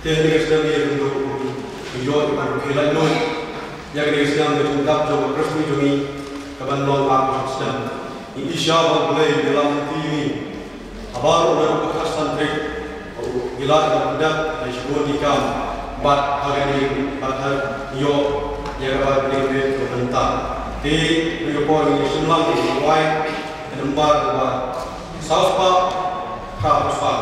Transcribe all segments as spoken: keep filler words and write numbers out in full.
Te ha kane ka snem ngi ïa ïoh ban rkhie laitluid ïa kane ka snem ka jingdap jong ka presbytery jong ngi, ka ban long ar snem. Ngi ïa shah ba U Blei u ïalam lynti ïa ngi ha baroh naduh ka khatsan tarik, ba ngi lah ban pyndep ïa shibun ki kam, bad ha kane, bad ha ïoh ïa kaba kynnoh mynta. Te ha kane ka por ngi shim lang ïa ka wine, ha ka nombar ba saw spah phra phew spah.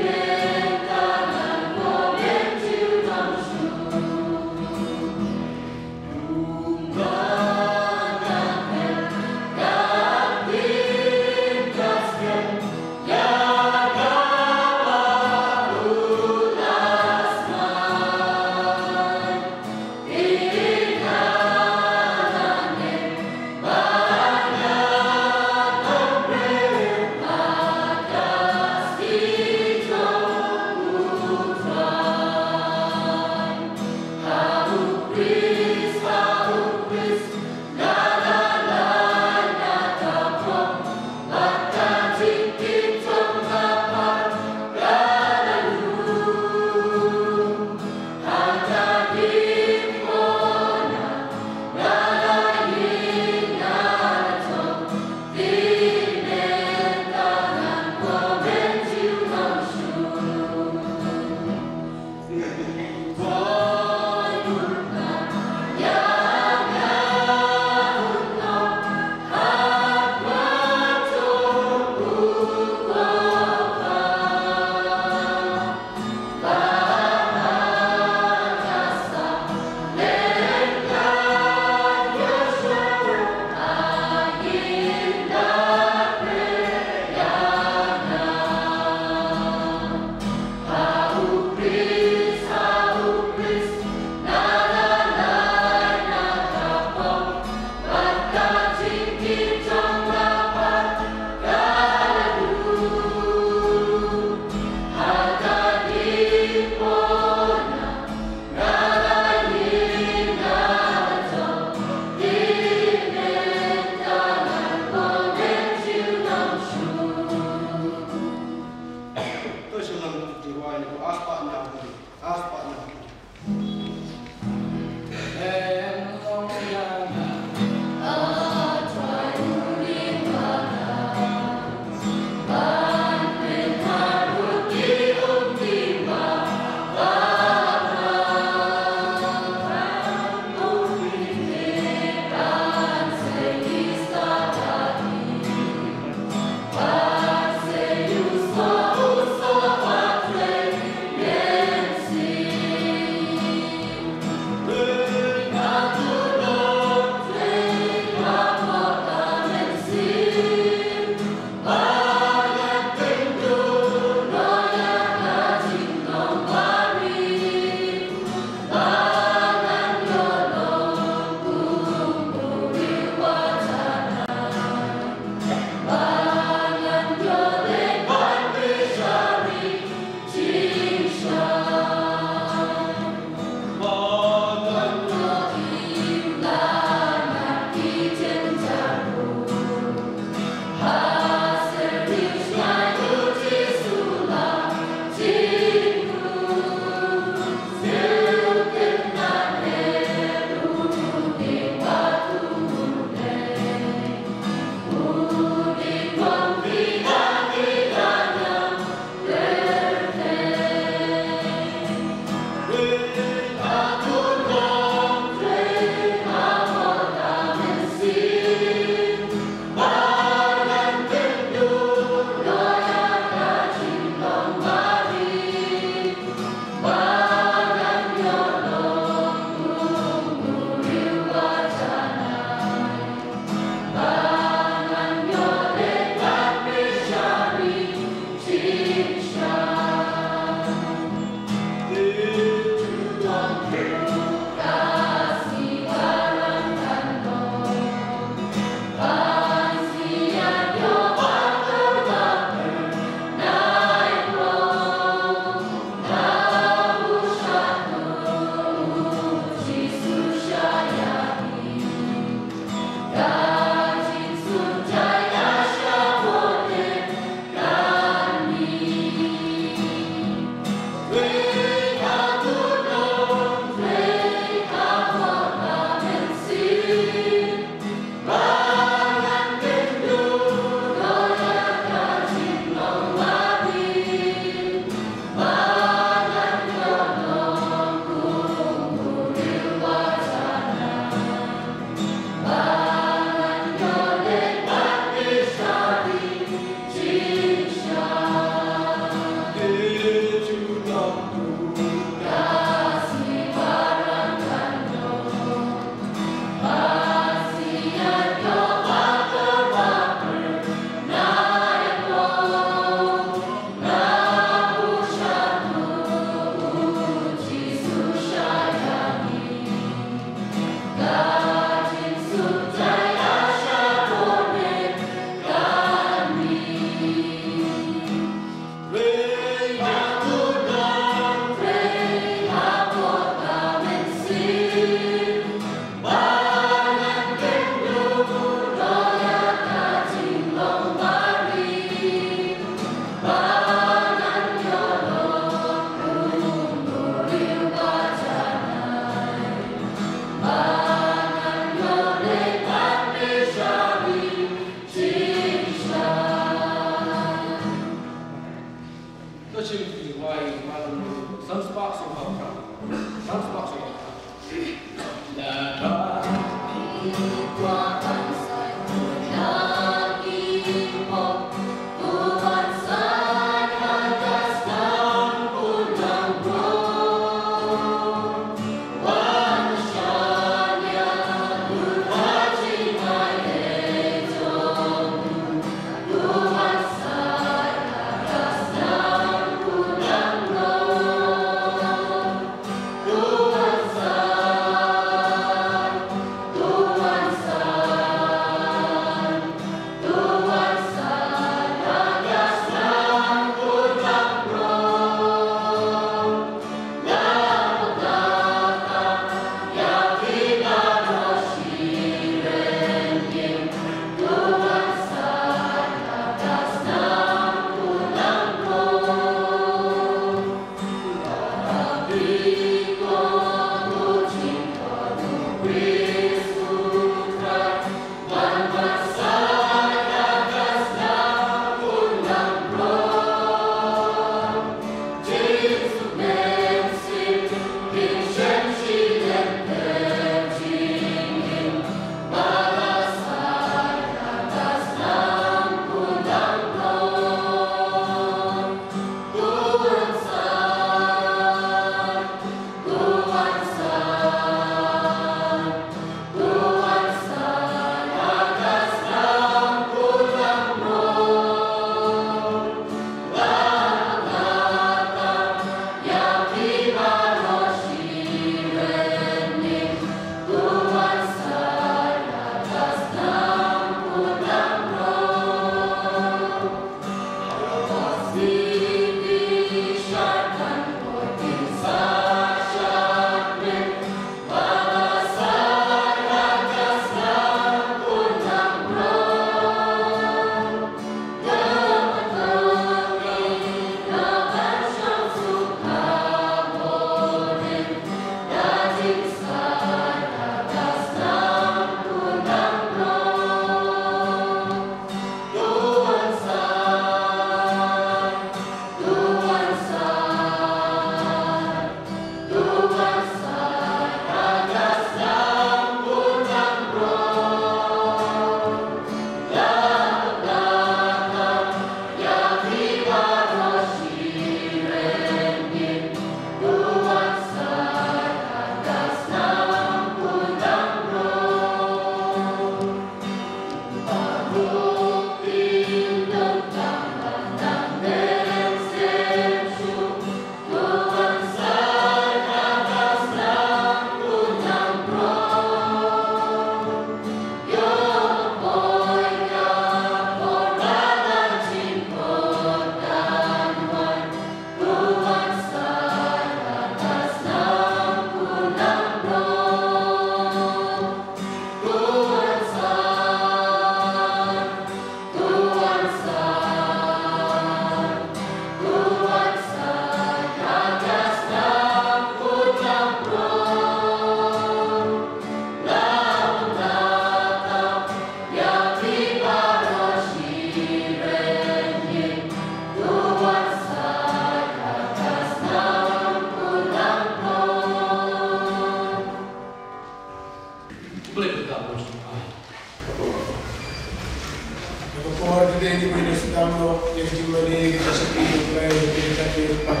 Por kide ni bine sdang lo, ye jingmane ki ta sepi, ye jingmane ki ta sepi, pat.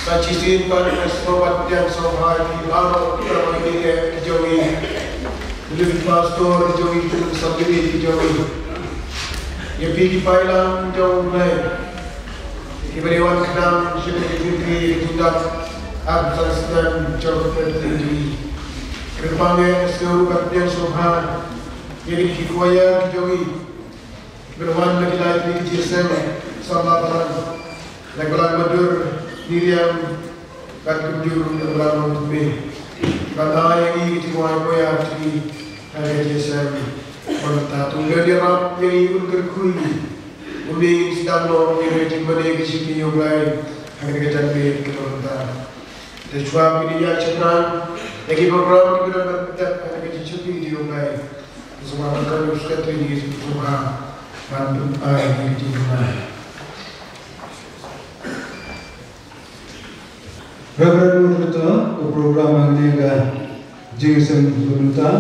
Sa chisin pat, so pat yang so hai, ki baro, ki baro ki ye, ki jong i. Ki pastor, ki jong i, ki sabini, ki jong i. Ye pi ki pailang, jong i. Ki bari wan khnang, shin ki jingkri, ki jingdap, ap sa sdang, jong i, ki jong i. Kyrpang e, sdang, pat yang so hai. Ye ki kwaya, ki jong i. Ban wan na ki lai ki G S M, Samba Balang, na ki Balang Madur, Miriam, bad kumjuh na ki Balang Mawthume. Ban ai ïa ngi ki jingkwah ïa ki, ha ki G S M. Ban ta tung ïa ngi rap ïa ngi un kyrkhu ïa ngi. Un ïa ngi sdang noh ïa ngi jingmane ki jingkyrkhu ïa U Blei. Ha ki jingmane ki jingkyrkhu. Te shuwa ngi ïa shaphrang ïa ki program kiba don ban pyntip ha ka jingshakri jong U Blei. Te shuwa ban kyrkhu ïa U Blei, shuwa ban ai ïa ki jingkyrkhu. Reverend Murlito, ka program hangne ka Jingïaseng bynta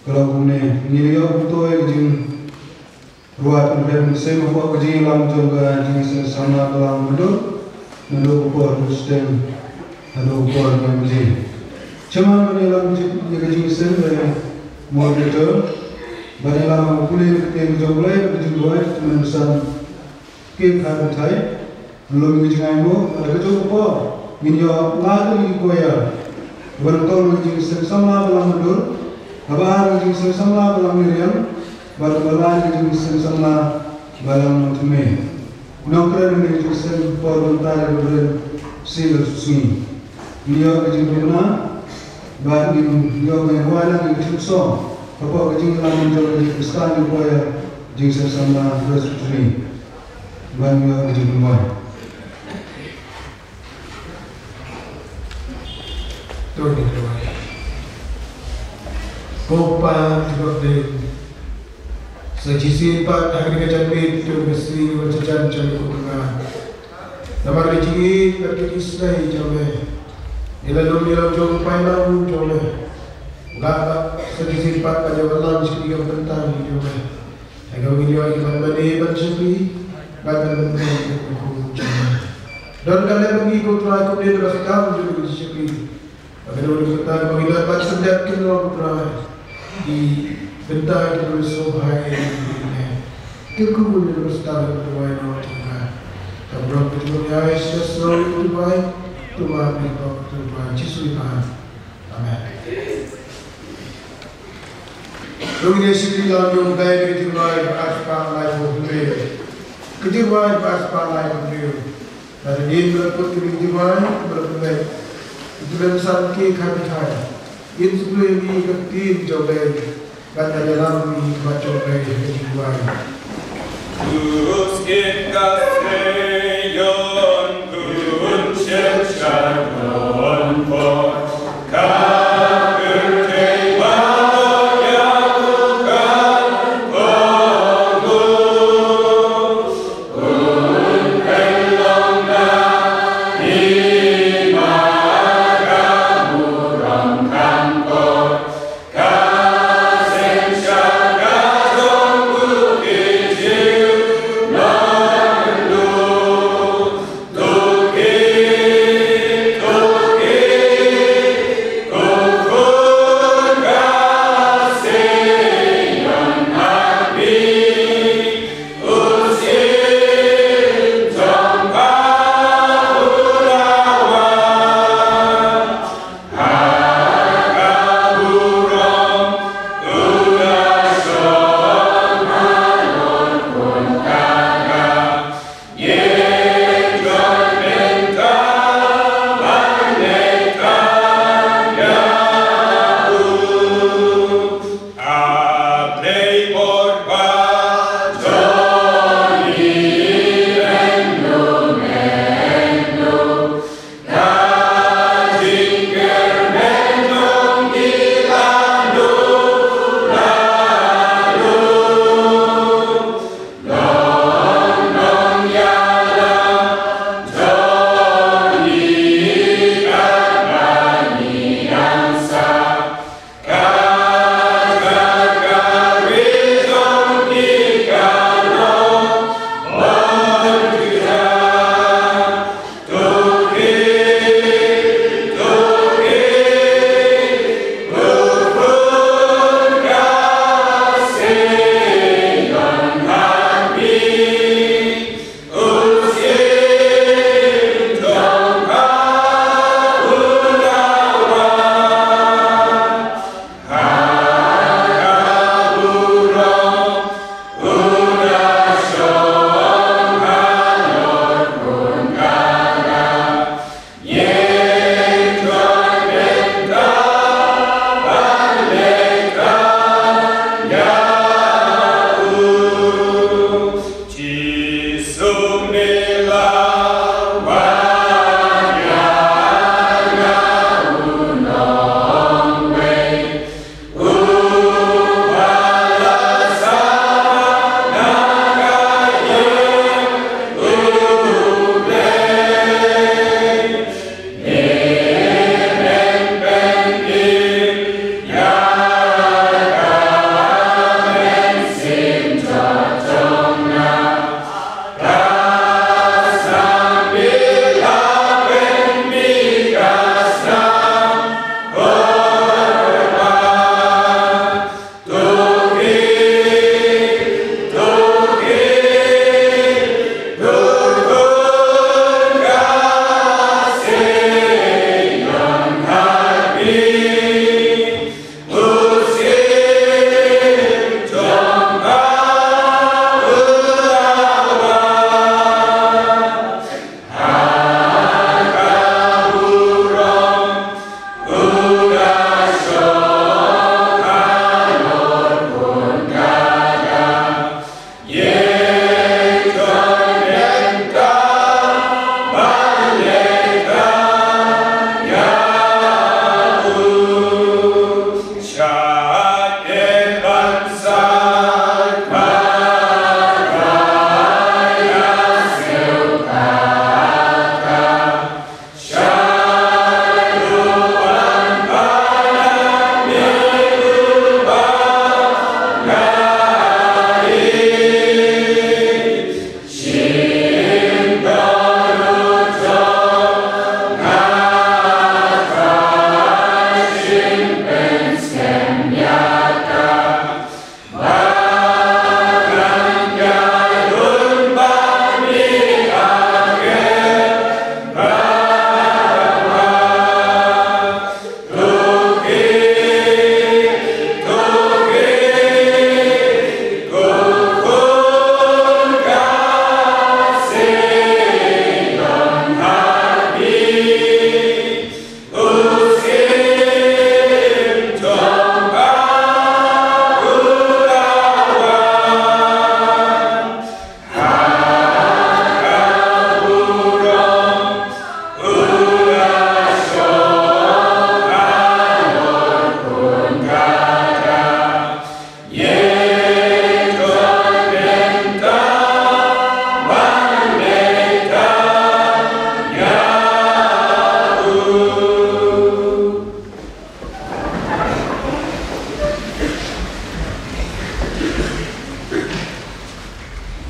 ka long kumne, ngi ïoh buh ïa ka jingrwai pynrem mynsiem hapoh ka jingïalam jong ka Jingïaseng Samla Balang Madur, naduh ka por ba sdang haduh ka por ba ïalam. Chairman ban ïalam ïa ka jingïaseng, u moderator, ban ïalam ha ka pule ka ktien jong U Blei, ka jingduwai, Kong Kynsan K. Kharpynthai. Lum ïa ka jingainguh, ha ka juh ka por ngin ïoh ngi ki choir ban tong ïa ka Jingïaseng Samla Balang Madur, kaba ar ïa ka Jingïaseng Samla Balang Meriang, bad kaba lai ïa ka Jingïaseng Samla Balang Nongthymmai. Nongkren ïa ka Jingïaseng por ban tai ïa ka Reverend C. Lalshingsngi. Ngin ïoh ka jingduna bad ngin ïoh ka jingwai lang ïa ka jingïaseng hapoh ka jingïalam jong ka Jingïaseng Samla Choir, Jingïaseng Samla Presbytery. Ban ïoh ka jingduna. To ngin duwai. Ko Pa, to ngin duwai. Sa shisien pat ha kane ka janmiet, to ngin duwai, wan sa jan jan ko Kpa. Namar ka jingïeit bad ka jingïaseng jong me, ïa la lum ïa la jong paidbah jong me. Nga sa shisien pat ka jingwan lang sha kane ka bynta jong me. Ïa ka ngi ïoh ban mane ban shakri, ban ban ban ban ban ban ban. Don ka lem ngi ko Trai kumne na ka sdang jong ngi shakri. Ba ka don ka bynta ba ngi don ban pyndep ki long Trai. Ki bynta ki don sngewbha ïa ngi. Ki kumne na ka sdang jong ngi Trai. Ka burom ka jingmut ïa Jisu Trai. Tuma ngi bok Trai Jisu Trai. Amen. Ngi ïa shakri ïa la jong Blei, ka jingrwai ba arspah laiphew hynriew. Ka jingrwai ba arspah laiphew hynriew. Lada ngin ïa put ka jingrwai ba la pynleit, ka jingrwai san ki kha ki thai. Ngin sngewthuh ïa ka ktien jong Blei. Bad ka ïalam ïa ka jong Blei ka jingrwai. Tus kit ka seion kun shen shan kon por.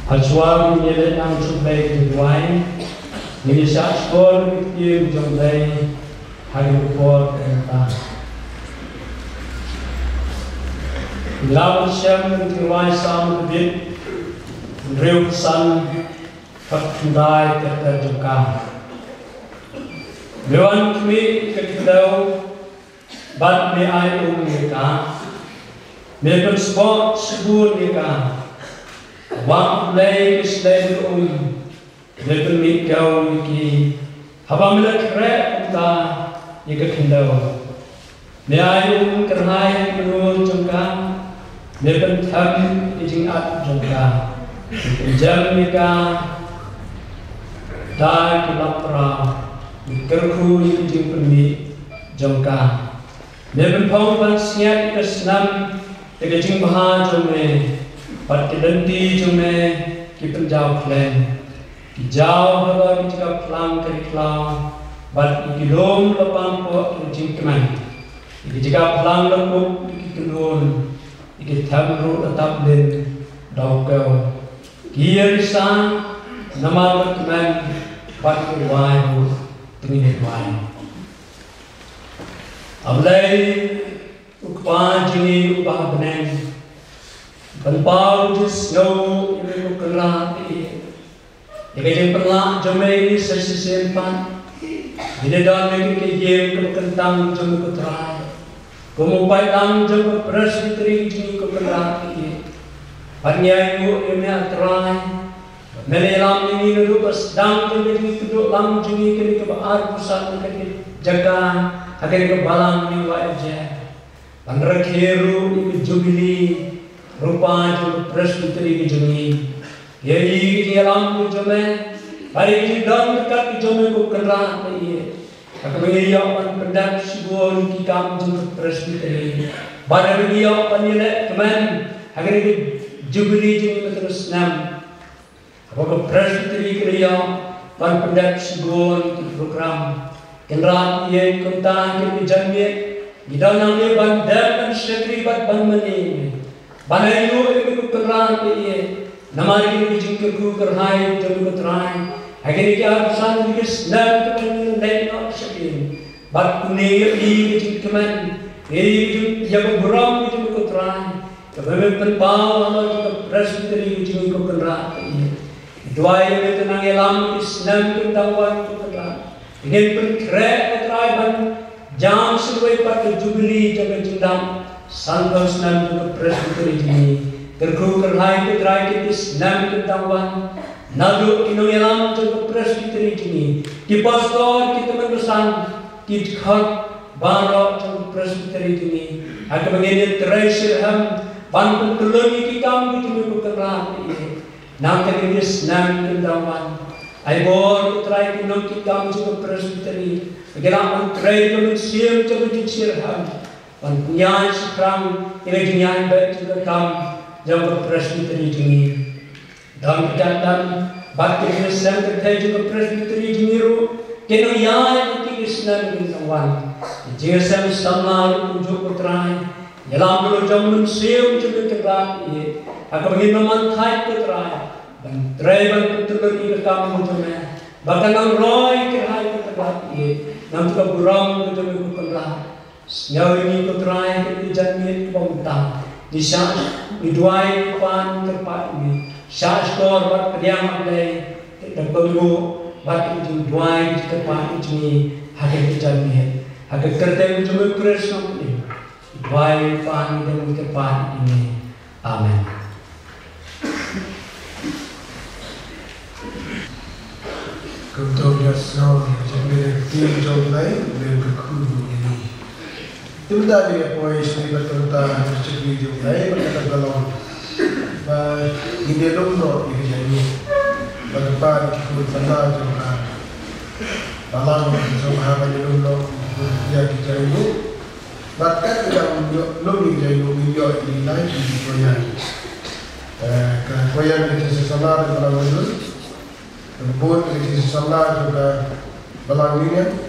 Hashwa ngin ïaleit lang sha U Blei ki jingduwai, ngin ïa shah shkor ïa ka ktien jong U Blei ha kane ka por kaba mynta. Ngi lah ban shem na ka jingrwai Salm David, hynriewphew san, dkhot khyndai ter ter jong ka. Me wan khmih ïa ka khyndew bad me ai um ïa ka. Me pynspot shibun ïa ka. Wah U Blei ka shlei jong um, me pynmih kew ïa ki. Haba me la khreh kumta ïa ka khyndew, me ai um kyrhai ha ka nur jong ka. Me pynthem ïa ka jingat jong ka. Me pynjem ïa ka da ki lap praw. Me kyrkhu ïa ka jingpynmih jong ka. Me pynphong pansngiat ïa ka snam da ka jingbha jong me, bad ki lynti jong me ki pynjaw khlem. Ki jaw halor ki jaka phlang ka ri khlaw, bad ïa ki lum la pam poh da ka jingkmen. Ïa ki jaka phlang la kup da ki kynhun, ïa ki them ruh la tap lin da u kew. Ki ïa risa namar ka kmen, bad ki rwai ruh tngi rwai. A Blei, U Kpa jong ngi uba ha bneng, pynpaw jingsngew ïa me ko Kynrad ïa, ïa ka jingpynlah jong me ïa ngi sa shisien pat. Ngi don ha kane ka ïing kaba kyntang jong me ko Trai, kum u paidlang jong ka Presbytery jong ngi ko Kynrad ïa. Bad ngi ainguh ïa me ah Trai, me la ïalam ïa ngi naduh ba sdang jong ka jingïakynduh lang jong ngi kane kaba arphew san, kane ka jaka, ha kane ka balang New Y F Z. Ban rakhe ruh ïa ka jubili rupa jong ka Presbytery ka jong ngi. Ïa ka jingïalam ka jong me, bad ïa ka jingdon ryngkat ka jong me ko Kynrad ïa, ha kaba ngi ïoh ban pyndep shibun ki kam jong ka Presbytery, bad ha kaba ngi ïoh ban ïaleh kmen ha kane ka jubili jong ngi mynta ka snem. Haba ka Presbytery ka la ïoh ban pyndep shibun ki program, Kynrad ïa, kumta ha kane ka janmiet ngi don hangne ban dem ban shakri bad ban mane ïa me, ban ainguh ïa me ko Kynrad ïa, namar kane ka jingkyrkhu kyrhai jong me ko Trai ha kine ki arphew san tylli ki snem kiba ngi la leit noh sha phi. Bad une ïa ka jingkmen, ïa ka jing, ïa ka burom ka jong me ko Trai, kaba me pynpaw halor ka Presbytery ka jong ngi ko Kynrad ïa. Duwai ïa me, te nang ïalam ki snem ki dang wan ko Kynrad, ngin pynkhreh ko Trai ban jam shuh wei pat ka jubili jong ka jingdap sanphew snem jong ka Presbytery jong ngi. Kyrkhu kyrhai ko Trai ki snem ki dang wan, naduh ki nongïalam jong ka Presbytery jong ngi, ki pastor, ki tymmen basan, ki dkhot baroh jong ka Presbytery jong ngi, ha kaba ngin ïatrei shitrhem ban pyntyllun ïa ki kam ka jong me ko Kynrad ïa. Nangta kine ki snem ki dang wan, ai bor ko Trai ki nongkitkam jong ka Presbytery, ba kin lah ban trei da ka mynsiem jong ka jingshitrhem, ban pynïaid shaphrang ïa ka jingïaid beit jong ka kam jong ka Presbytery jong ngi. Don ki kyrdan bad ki jingïaseng kynthei jong ka Presbytery jong ngi ruh kin nang ïaid ha kine ki snem ki dang wan. Ki jingïaseng samla ruh kumjuh ko Trai, ïalam da la jong mynsiem jong ka Kynrad ïa, ha kaba ngin ym man thait ko Trai ban trei ban pyntyllun ïa ka kam jong me, ba kan nang roi kyrhai ko Kynrad ïa. Namar ka burom ka jong me ko Kynrad. Sngew ïa ngi ko Trai ha kane ka janmiet kaba mynta. Ngi shah, ngi duwai, ngi pan, ngi kyrpad ïa me. Shah shkor bad pdiang, A Blei, ïa ka jingduwai, ïa ka jingkyrpad ïa ngi ha kane ka janmiet. Ha ka kyrteng jong u Khrist ngi duwai, pan, ngi kyrpad ïa me. Amen. Kumto ïa sngewbha ïa me, ktien jong U Blei, U Blei un kyrkhu ïa ngi. Te mynta ngi ïa poi sha ka bynta ka jingïaseng jong U Blei, bad kata ka long ba ngin ïa lum noh ïa ka jingïaseng. Bad kyrpad ïa ki khun samla jong ka balang jong ka, ban ïa lum noh ïa ka jingïaseng. Bad kat ka dang ïoh lum ïa ka jingïaseng, ïoh ïa ki lai ki choir. Eh, ka choir ka jingïaseng samla ka balang Mawlai. Ka bor ka jingïaseng samla jong ka balang Mawlai.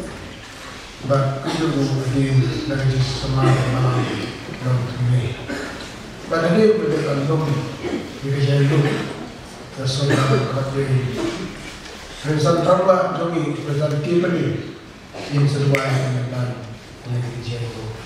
Bad kumjuh ruh hadien ka jingïaseng samla ka balang Nongthymmai. Bad hadien ba dei ban lum ïa ka jingïaseng, Ka sngewbha ka dei President Tharwa jong ngi, President Tiffany, kin sa duwai ïa ngi ban ïa ki jingïaroh.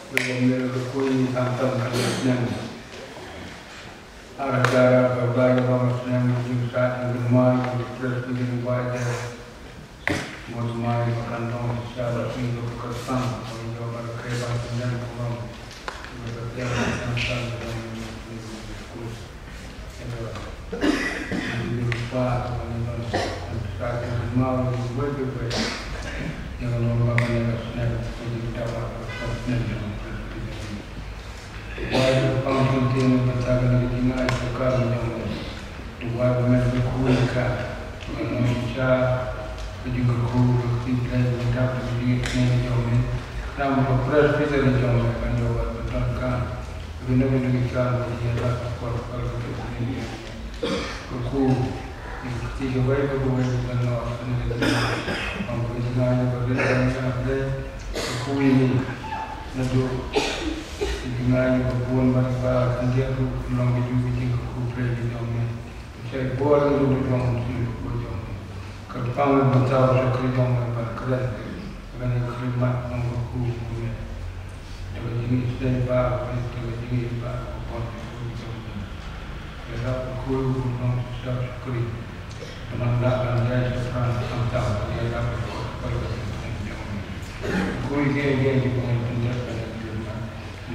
Ko ïa me ko kui ni tam tam ka snem. Ara jara ka ba ïa ba snem jingsa jingmai jingpres jingwai de. Mo mai ba kan long sha ba sing do ka sang ko ïa ba ka ba snem ko long. Ba ka tiang tam tam ko long. Ka ku, ka ti ka wei ka wei ka no, ka ni ka ti, ka ku ni ka wei ka wei ka wei ka wei, ka ku ni, na du, ka ti ngai ka bun ba ba, ka dia ku, long ka ju ka ti ka ku, pre ka jong ni. Ka sai bor ka ju ka jong ni, ka ku jong ni. Ka pang ka tau ka kri jong ni ba kren. Ka ni ka kri mat long ka ku ni. Ka jing ni sai ba, ka ni ka jing ni ba, ka pang ka ku jong ni. Ïa ka khuid u nong shisha shakri. Ka nang dak ban jai sha pran khamtam, ïa ka khuid ka khuid ka khuid ka khuid. Khuid ïa ïa ïa ka nang pynjah ka nang pynjah.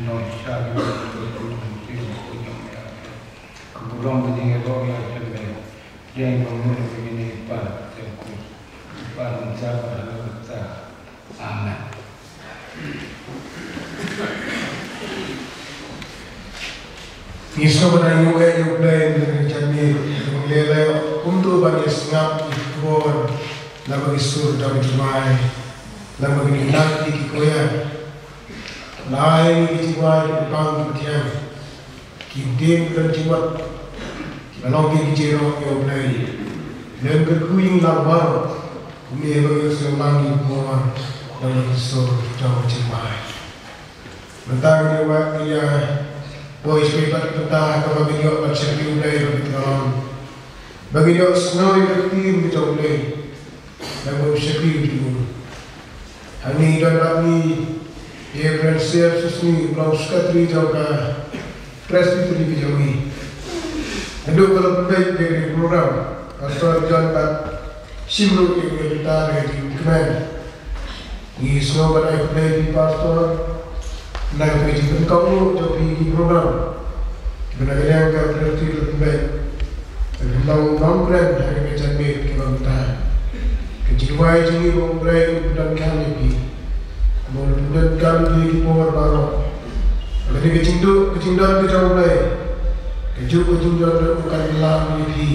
Nong shisha ïa ka khuid ka khuid ka khuid jong ïa. Ka burom ka jingïalong ïa ka jingïalong. Ïa ka burom ka jingïalong pan ka khuid. Pan jah ka nang ta. Amen. Ngi sngewbha ïa u, ïa u Blei, ïa u Blei, ïa u Blei, kumto ba ngi sngap ïa ki khubor, lada ngi sur da u jumai, lada ngi lak ïa ki koya. Lai ïa ki jumai, ki bang ki thiang. Ki dien ka jingmut. Ki ba long ki jingïarap ïa u Blei. Lem ka kyrkhu ïing lang baroh. Kum ïa ba ngi sngewlang ïa u Blei. Dang ïa ki sur jong ka jingmai. Mynta ngi ïa wad ngi ïa poi sha ki bad mynta kaba ngi ïoh ban shakri u Blei ba ngi tngan. Ba ngi ïoh sngew ïa ka ktien ka jong u Blei. Ngan ym shakri ïa u. Hangne don bad ngi ïa i Reverend Sir Susni, u long secretary jong ka Presbytery ka jong ngi. Naduh ba la pynbeit ïa ka program, Pastor John bad shim ruh ïa ka guitar ïa ka jingkmen. Ngi sngewbha ban ai khublei ïa phi Pastor. Na ka jingpynkob jong phi ïa ki program. Kiba na ka liang ka Presbytery la pynbeit. Ka jingpynlong nongkren ha ka janmiet kaba mynta. Ka jingduwai jong ngi ba U Blei un pyndonkam ïa phi. Ba un pyndonkam ïa phi ki por baroh. Lada ka jingdon, ka jingdon ka jong U Blei. Kajuh ka jingdon ruh kan lam ïa phi.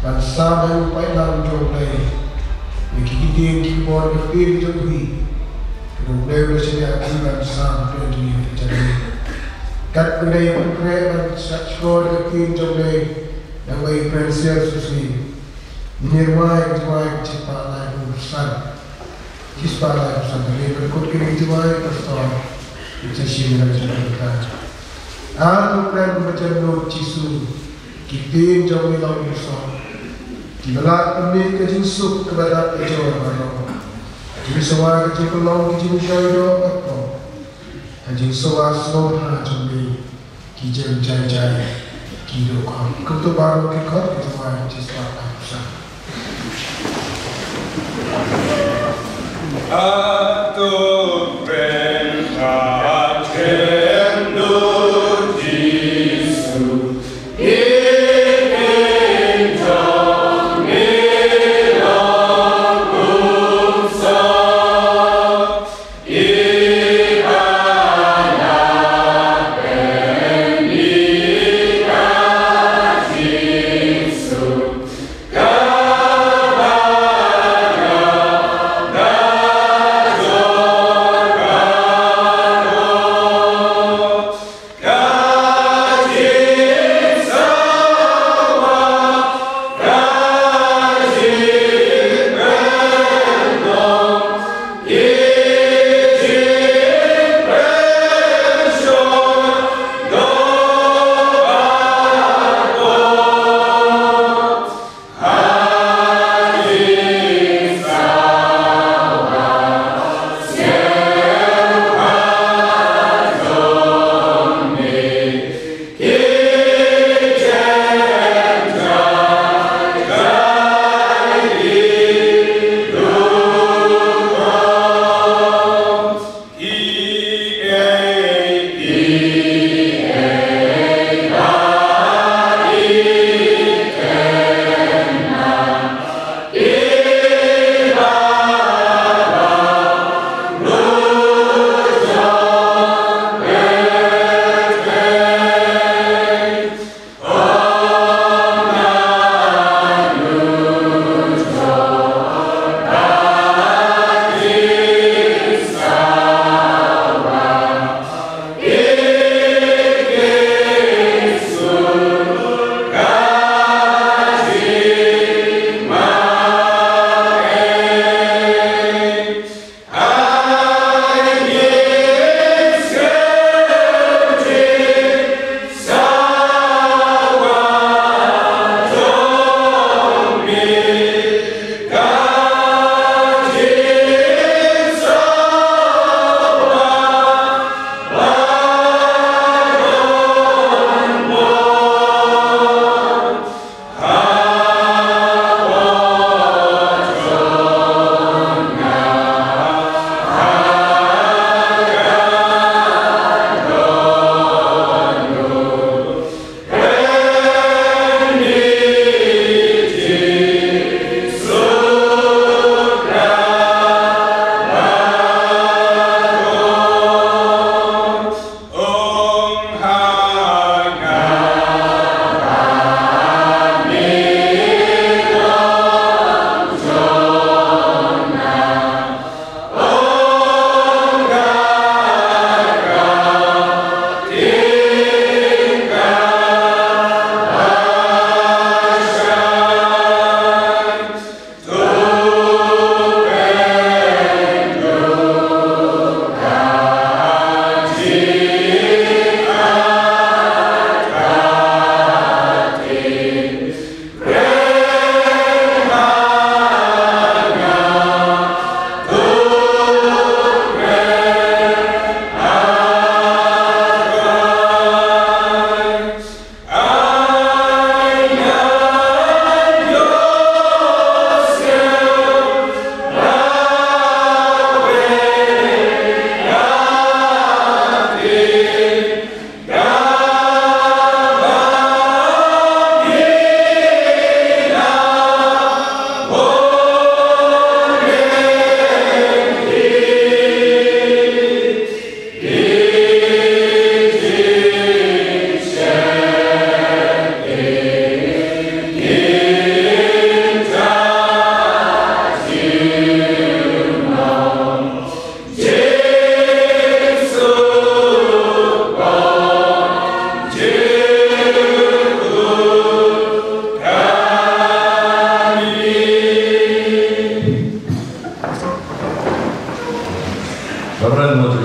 Ban sam ha u paidlang jong U Blei. Ïa ki ktien ki bor ki ktien jong phi. Ka U Blei u la shaniah ïa phi ban sam ha u paidlang jong phi. Kat ka dei ban kren ban shah shkor ïa ka ktien jong U Blei. Dang wei Reverend Sir Susni. Ngi rwai, rwai, shispah laiphew san. Shispah laiphew san. Ngi pynkut kine ki rwai, pastor. Ngi sa shim ïa ka jingpynkat. Ar to kren ba jan lut Jisu. Ki ktien jong ngi long ki sor. Kiba lah pynmih ka jingsuk kaba dap ka jor baroh. Jingsawa ka jingpynlong ka jingshai doh baroh. Ka jingsawa sngewbha jong ngi. Ki jem jai jai, ki duk khot. Kumto baroh ki khot, ki jemai, ki jispat, ki jispat. Ato ren ka chen do Jisu, ki ken jong ni long kum sa.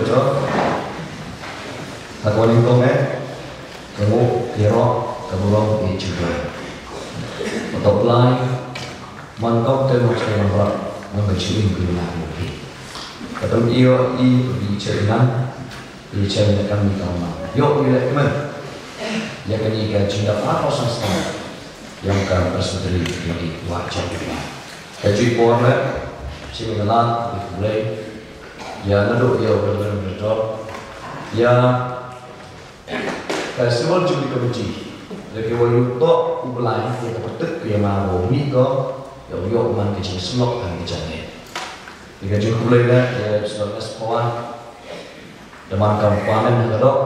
Ha kane ka por, ka nguh ka ïaroh ka burom ïa U Blai. Hato U Blai, man ka te mo che man ba, man ba chi in ku na mo ki. Ka tam ïoh i, i che na, i che na kam ni kam ma. Ïoh i leh kmen. Ïa kane ka jingdap ha ka seng seng. Ïa ka Presbytery ïa i wa jong i. Ka jingpor leh, shi ngi la, i Blai. Ïa naduh ïa u Reverend Doctor. Ïa ka Silver Jubilee Committee. Lada ki wa ïoh to U Blai, ïa ka pyntik ïa ma wa mih ko, ïa u ïoh man ka jingsngew ha ka jingeh. Ïa ka jingkhublei leh, ïa u Silver Jubilee Committee. Da man kam panen ha ka dok.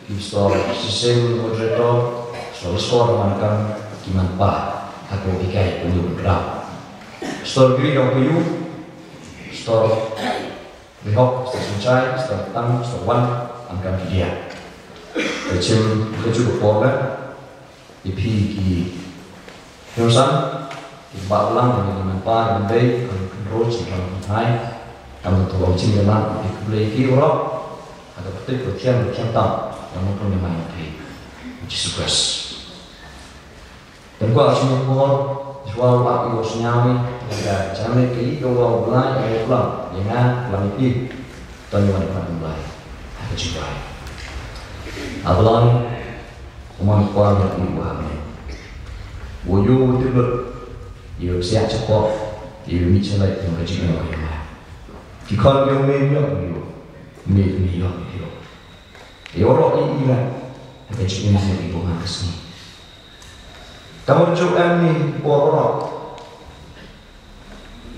Ki pastor, shisien moderator, pastor, pastor man kam ki man pa, ha ko hikai ko yu kra. Pastor Gri dong ko yu, pastor Rihok, pastor Sunchai, pastor Tang, pastor Wan, man kam ki dia. Ka chim ka ju ko por ka, ki phi ki Nongsan, ba ulang kami dengan pa, dengan bay, kami kenro, children, hai, kami tu orang cing dengan, di kublai ki urok, ada petik, petian, petian tam, yang mungkin yang main pi, Jesus Christ. Dan kuat sini por, jual lak iwo senyami, ada jami ke iwo belai, iwo pelang, dengan pelang pi, dan iwan pelang belai, ada jibai. Abalai, Uman kwar ïa u ba ne. Wo yu wo tibut. Yu siak chapok. Yu mi chalai yu ka jingim yu ma. Ki khon yu me yu yu. Me me yu yu. Yu ro i i la. Ka jingim yu yu ma ka sni. Kamu ju em ni por ro.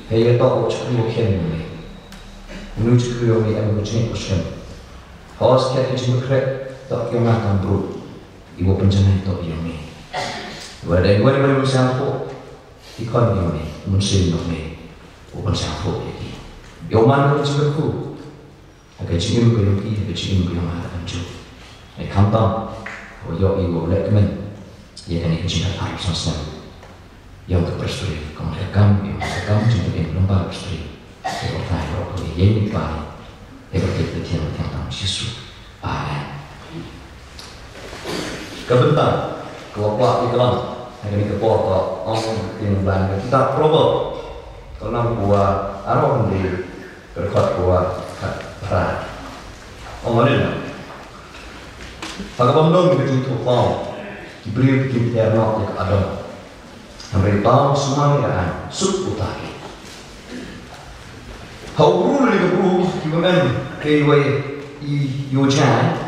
Hei ïa tok u chakri u khen ïa me. Unu chakri ïa me em u jingeh u shem. Hos khet ki jingmut khreh tok ïa nga kam brut. Iwa pynjanai tok ïa me. Wa dei wa dei wa dei u shem tok. Ki khon ïa me. Mun shem ïa me. U pynjanai tok ïa ki. Ïa u man u jingkyrkhu. Ha ka jingim ka jong ki, ha ka jingim ka jong nga, ha ka jong. Ai khamtam, ha ka jong i, wa leh kmen. Ïa kane ka jingkyrkhu sngewsih. Ïa ka Presbytery, ka kam, ïa ka kam, jingkyrkhu lem bad Presbytery. Ïa ka thai, ïa ka ïa ni pai. Ïa ka thiang, thiang tam Jisu. Amen. Ka bynta ka wa kwah ïa ka long ha kane ka por ka ong ka ktien Blai ka kita Proverb. Ka long ka wa arong di ka dkhot ka wa khatphra. Ong ane na. Ha kaba ym don ka jingthoh paw ki briew ki ym ther noh ïa ka adong. Hynrei paw sumar ïa ka aiñ suk uta ki. Ha u bru lane ka bru kiba ym em keiwei i ïoh jngai.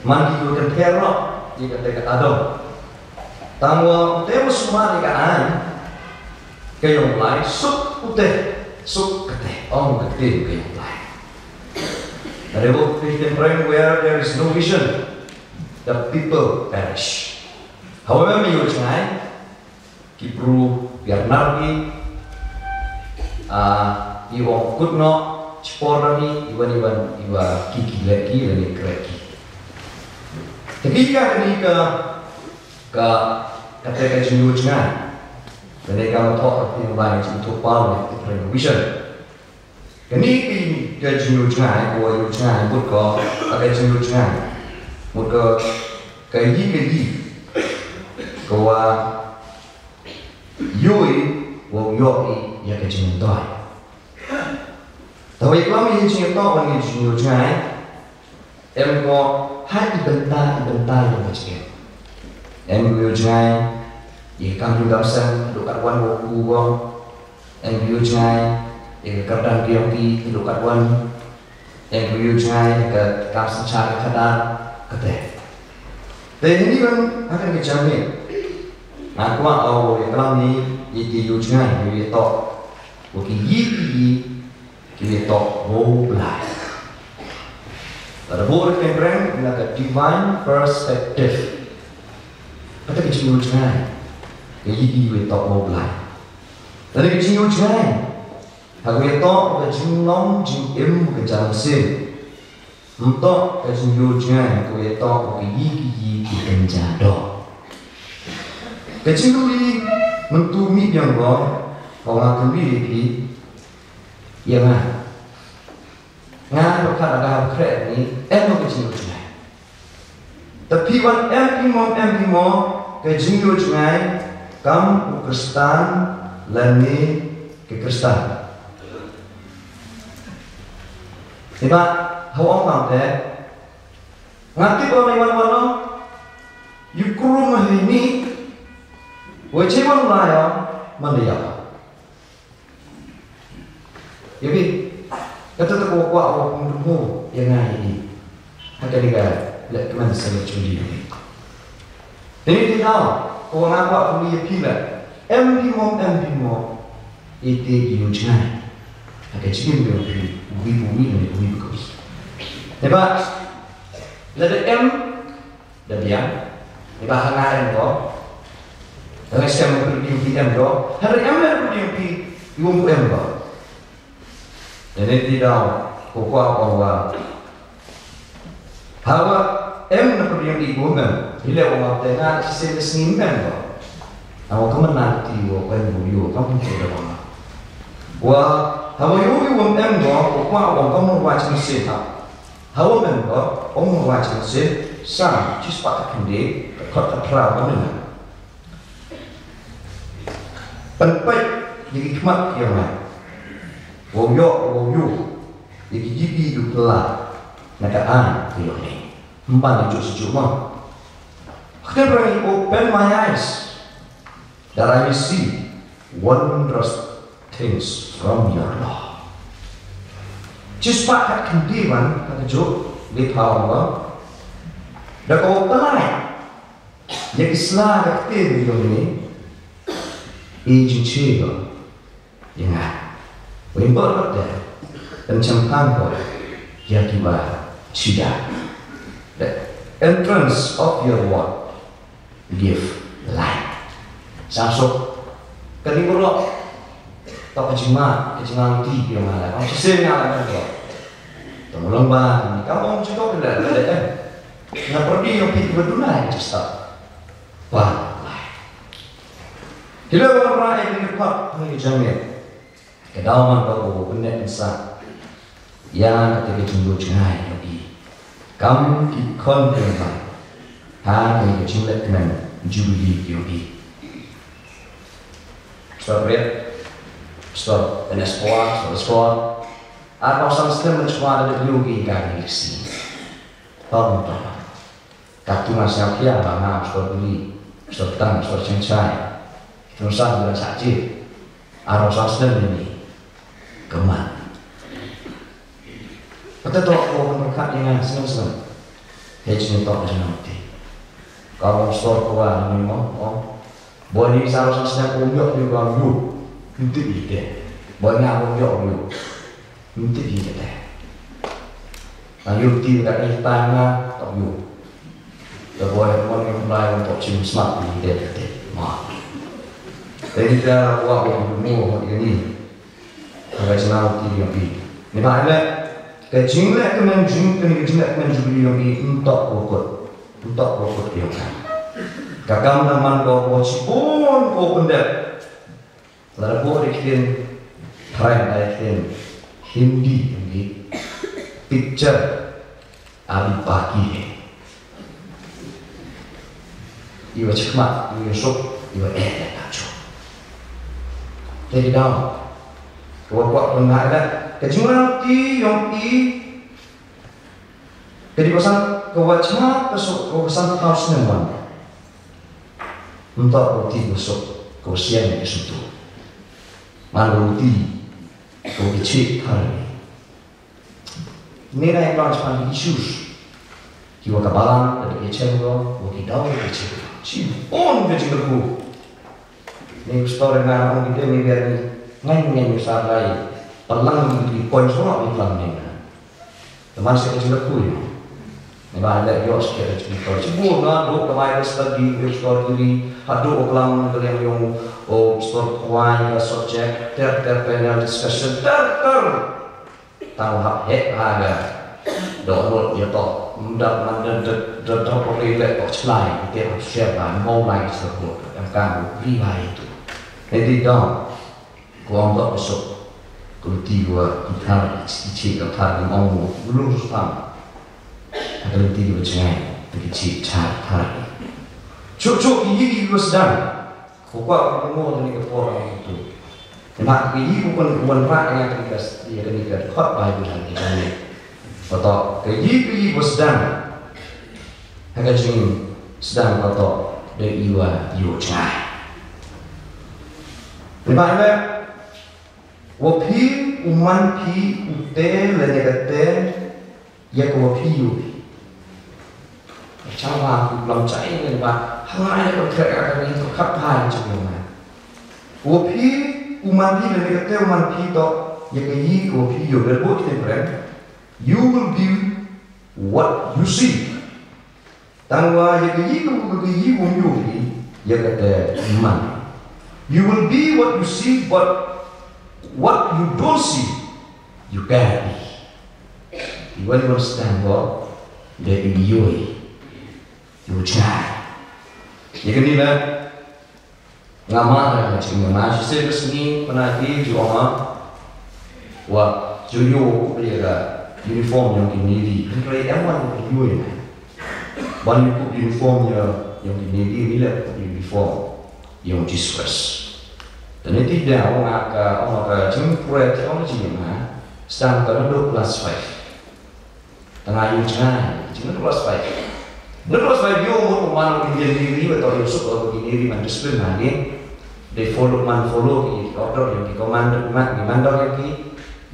Man ki ïoh kynthei noh ïa kata ka adong. Tangwa te ba sumar ïa ka aiñ ka ïong Blai suk ute suk kate ong kate ka ïong Blai. Lada u Khristan pyrshah where there is no vision, the people perish. Hawei me ïoh jngai, ki bru biar nar ki, ah, i ong kut noh, chipor na ki, iwan iwan iwa ki ki leh ki, lane krek ki. Te ki ka kani ka, ka, kata ka jingïoh jngai. Lane ka ma thoh ka pynban jingthoh paw ne ka pynban vision. Kane ka jingïoh jngai, ka wa ïoh jngai, mut ka, ka jingïoh jngai. Mut ka, ka yi ka yi. Ka wa ïoh i, wa ïoh i, ïa ka jingïoh. Tawa ïa ka jingïoh, wan ïa jingïoh jngai. Em ko ha i bynta i bynta ïa ka jingim. Em ko ïoh jngai ïa ka kam ïoh dam seng haduh katwan wa ku gong. Em ko ïoh jngai ïa ka kyrdan ka ïong ki haduh katwan. Em ko ïoh jngai ïa ka kam synshar ka khadar kate. Te hynrei ban ha kane ka jingim nga kwah ïa ka lang ni ïa ki ïoh jngai ïa tok wa ki yi ki yi Ki ïa tok wow Blai. Lada bun ka kynreng na ka divine perspective. Kata ka jingïoh jngai. Ka ïa ki ïa tok wow Blai. Lada ka jingïoh jngai. Ha ka ïa tok ka jinglong jingim ka jam sien. Ym tok ka jingïoh jngai ka ïa tok ka ïa ki ïa ki kynja doh. Ka jingkylli mynta mih biang ko, ko nga kylli ïa ki, ïa nga. Nga pyrkhat ha ka hapdeng ni, em ka jingïohi jngai. Te phi wan em phi mo, em phi mo, ka jingïohi jngai, kam u Khristan, lane ka Khristan. Iba, ha u ong bang te, nga tip ong ni wan wan ong, ïa u krum ha ni, wa che wan la ïa, man da ïa. Ïa phi, kata te ko kwah u pynduh ïa nga ïa phi. Ha kane ka leh kmen sa leh juli ïa phi. Te ni te daw, ko nga kwah pynduh ïa phi leh. Em phi mo, em phi mo. Ïa te ki ïohi jngai. Ha ka jingim ïa phi, uwi uwi ne uwi uwi. Te ba, lada em, da biang. Iba ha nga em ko. Da nga shem pyrdi phi em ko. Hynrei em pyrdi phi, ïa u em ko. Da ne ti daw, ko kwah ko wa. Hawa em na pyrdi phi ko em. Ile wa ma te nga shisien da sngi em ko. Hawa ka man na ti wa ko em ko ïa ka mun ti da wa. Wa, hawa ïa u em ko, ko kwah ko ka mun wa shisien ha. Hawa men ba, ong wa chin sin, sa, chispah ka khynde, ka khot ka phra ba men. Pynpait ïa ki khmat ïa nga. Wow ïoh, wow ïoh, ïa ki jipi ïa u pla, na ka an ka ïoh ne. Mban ïa juk sejuk ma. Khynrang, open my eyes, that I may see wondrous things from your law. Chispah kat khynde wan, kat juk, le phaw ba. Da ko palai. Ïa ki sla ka kte bi yong ni. I jingche ba. Ïa nga. Win bor ba te. Kan cham pang ko. Ïa ki ba. Chida. The entrance of your word give light. Sa so. Kani bro. To ka jingma, ka jingma ti ïa nga la. Ang shisien nga la ko. To long ba, ni ka ong jingto ka la, la, la. Na perdi ïa pi ba duna ïa jista. Ba. Kila wa ra ïa ni pat, ni jangnya. Ka daw man ka u bynne insa. Ïa kata ka jingluch ngai ïa i. Kam ki khon ki wan. Ha kane ka jingleh kmen jubili ïa i. Pastor Brett, Pastor Enes Poa, Pastor Scott. Ar ba san stem men chwa da ïa i ka ni si. Tom tom. Ka tu nga siang kia ba nga stor bili, stor tang, stor chengchai. Terus sa bulan saji. Arok sa snem ini. Keman. Kata tu aku akan berkat dengan senang-senang. Hei sini tok dengan nanti. Kalau stor kuat ini mau, oh. Boy ni sa arok sa snem umyok di bang yu. Nanti ide. Boy ni aku umyok yu. Mynta hi kata. Ayu ti ka ni ta nga tak yu. Ka boy mon ni lai wan tok chim smat ni te te. Ma. Te ni ta wa ko mu ho ni. Ka ka chna ti yang pi. Ni ba le. Ka jing le ka men jing ka ni ka jing le ka men jing yang pi ntok ko ko. Ntok ko ko yang ka. Ka kam na man ko ko chi bon ko pendek. Lada buh da ktien Thai, da ktien Hindi, Hindi. Picture abhi baki hai. Iwa chakma, iwa sok, iwa eh, eh, eh, chok. Jadi daw. Kawa kwak pun ngai da. Ka jingwan ti yong i. Ka dei ba san ka wa chah ka suk ka wa san ka tau snem wan. Mynta ka wa ti ka suk ka wa sian ka suk tu. Man ka wa ti ka wa ki chik thar ni. Ni na yang bang chpan ki issues. Ki wa ka balang ka dei ka chen ko wa ki dau ka chen. Chi on ka jingkyrkhu. Ni story nga ong ki dei ni biar ni ngai ngai ni sa lai. Palang ni ki point so ni palang ni. Teman sa ka jingkyrkhu ïa. Ni ba leh ïoh sa ka jingkyrkhu. Shibun nga duk ka Bible study, Bible study, haduh u klam ka liang ïong u store khwai ka subject, ter ter panel discussion, ter ter. Tang hap heh ha ga. Doh lut ïa to. Mdap man da da da da pori leh to chlai, ite hap share ba, mo lai ka jingkyrkhu. Em ka ri ba itu. Ni di dong. Ko ong dok besuk. Lynti wa ki thar, ki chi ka thar, ki ong u lung su tam. Ka lynti wa jngai, te ki chi thar, thar. Chuk chuk ki yi ki wa sdang. Ko kwa ko mo ni ka por ang tu. Mak ki yi ko kon wan ra nga ka ni ka, ya ka ni ka khot Bible ha ki jani. Pato ka yi ki yi wa sdang. Ha ka jing sdang pato de iwa yu jngai. Ni ba ne, wa phi u man phi u te le ne ka te, ya ka wa phi yu phi. Chang ba ku lam chai ne ba, ha ngai ne ka tre ka ka ni to kap hai chang ma. Wa phi u man phi le ne ka te u man phi to, ya ka yi ka wa phi yu le bo ki te pren. You will be what you see. Tang wa ya ka yi ka wu ka yi wu yu hi ya ka te man. You will be what you see, but what you don't see, you can't be. You won't understand what the yu yu jai. Ya ka ni la Nga ma ha ka jingmut shi se ka sngi pynati ju ong wa ju yu ku pli ka uniform yong ki navy. Hynrei em wan ku yu yu. Wan yu ku uniform yong ki navy ni le ku uniform yong Jesus Christ. Tani ti da ong ka ong ka jingpre theology ma stan ka duk class five. Tanga yu jngai, jngai class five. Ngan class five yu mo man Indian Navy, ba to yu suk ko Indian Navy man discipline na ni. They follow man follow ki order yang ki commander man ki mandar yang ki.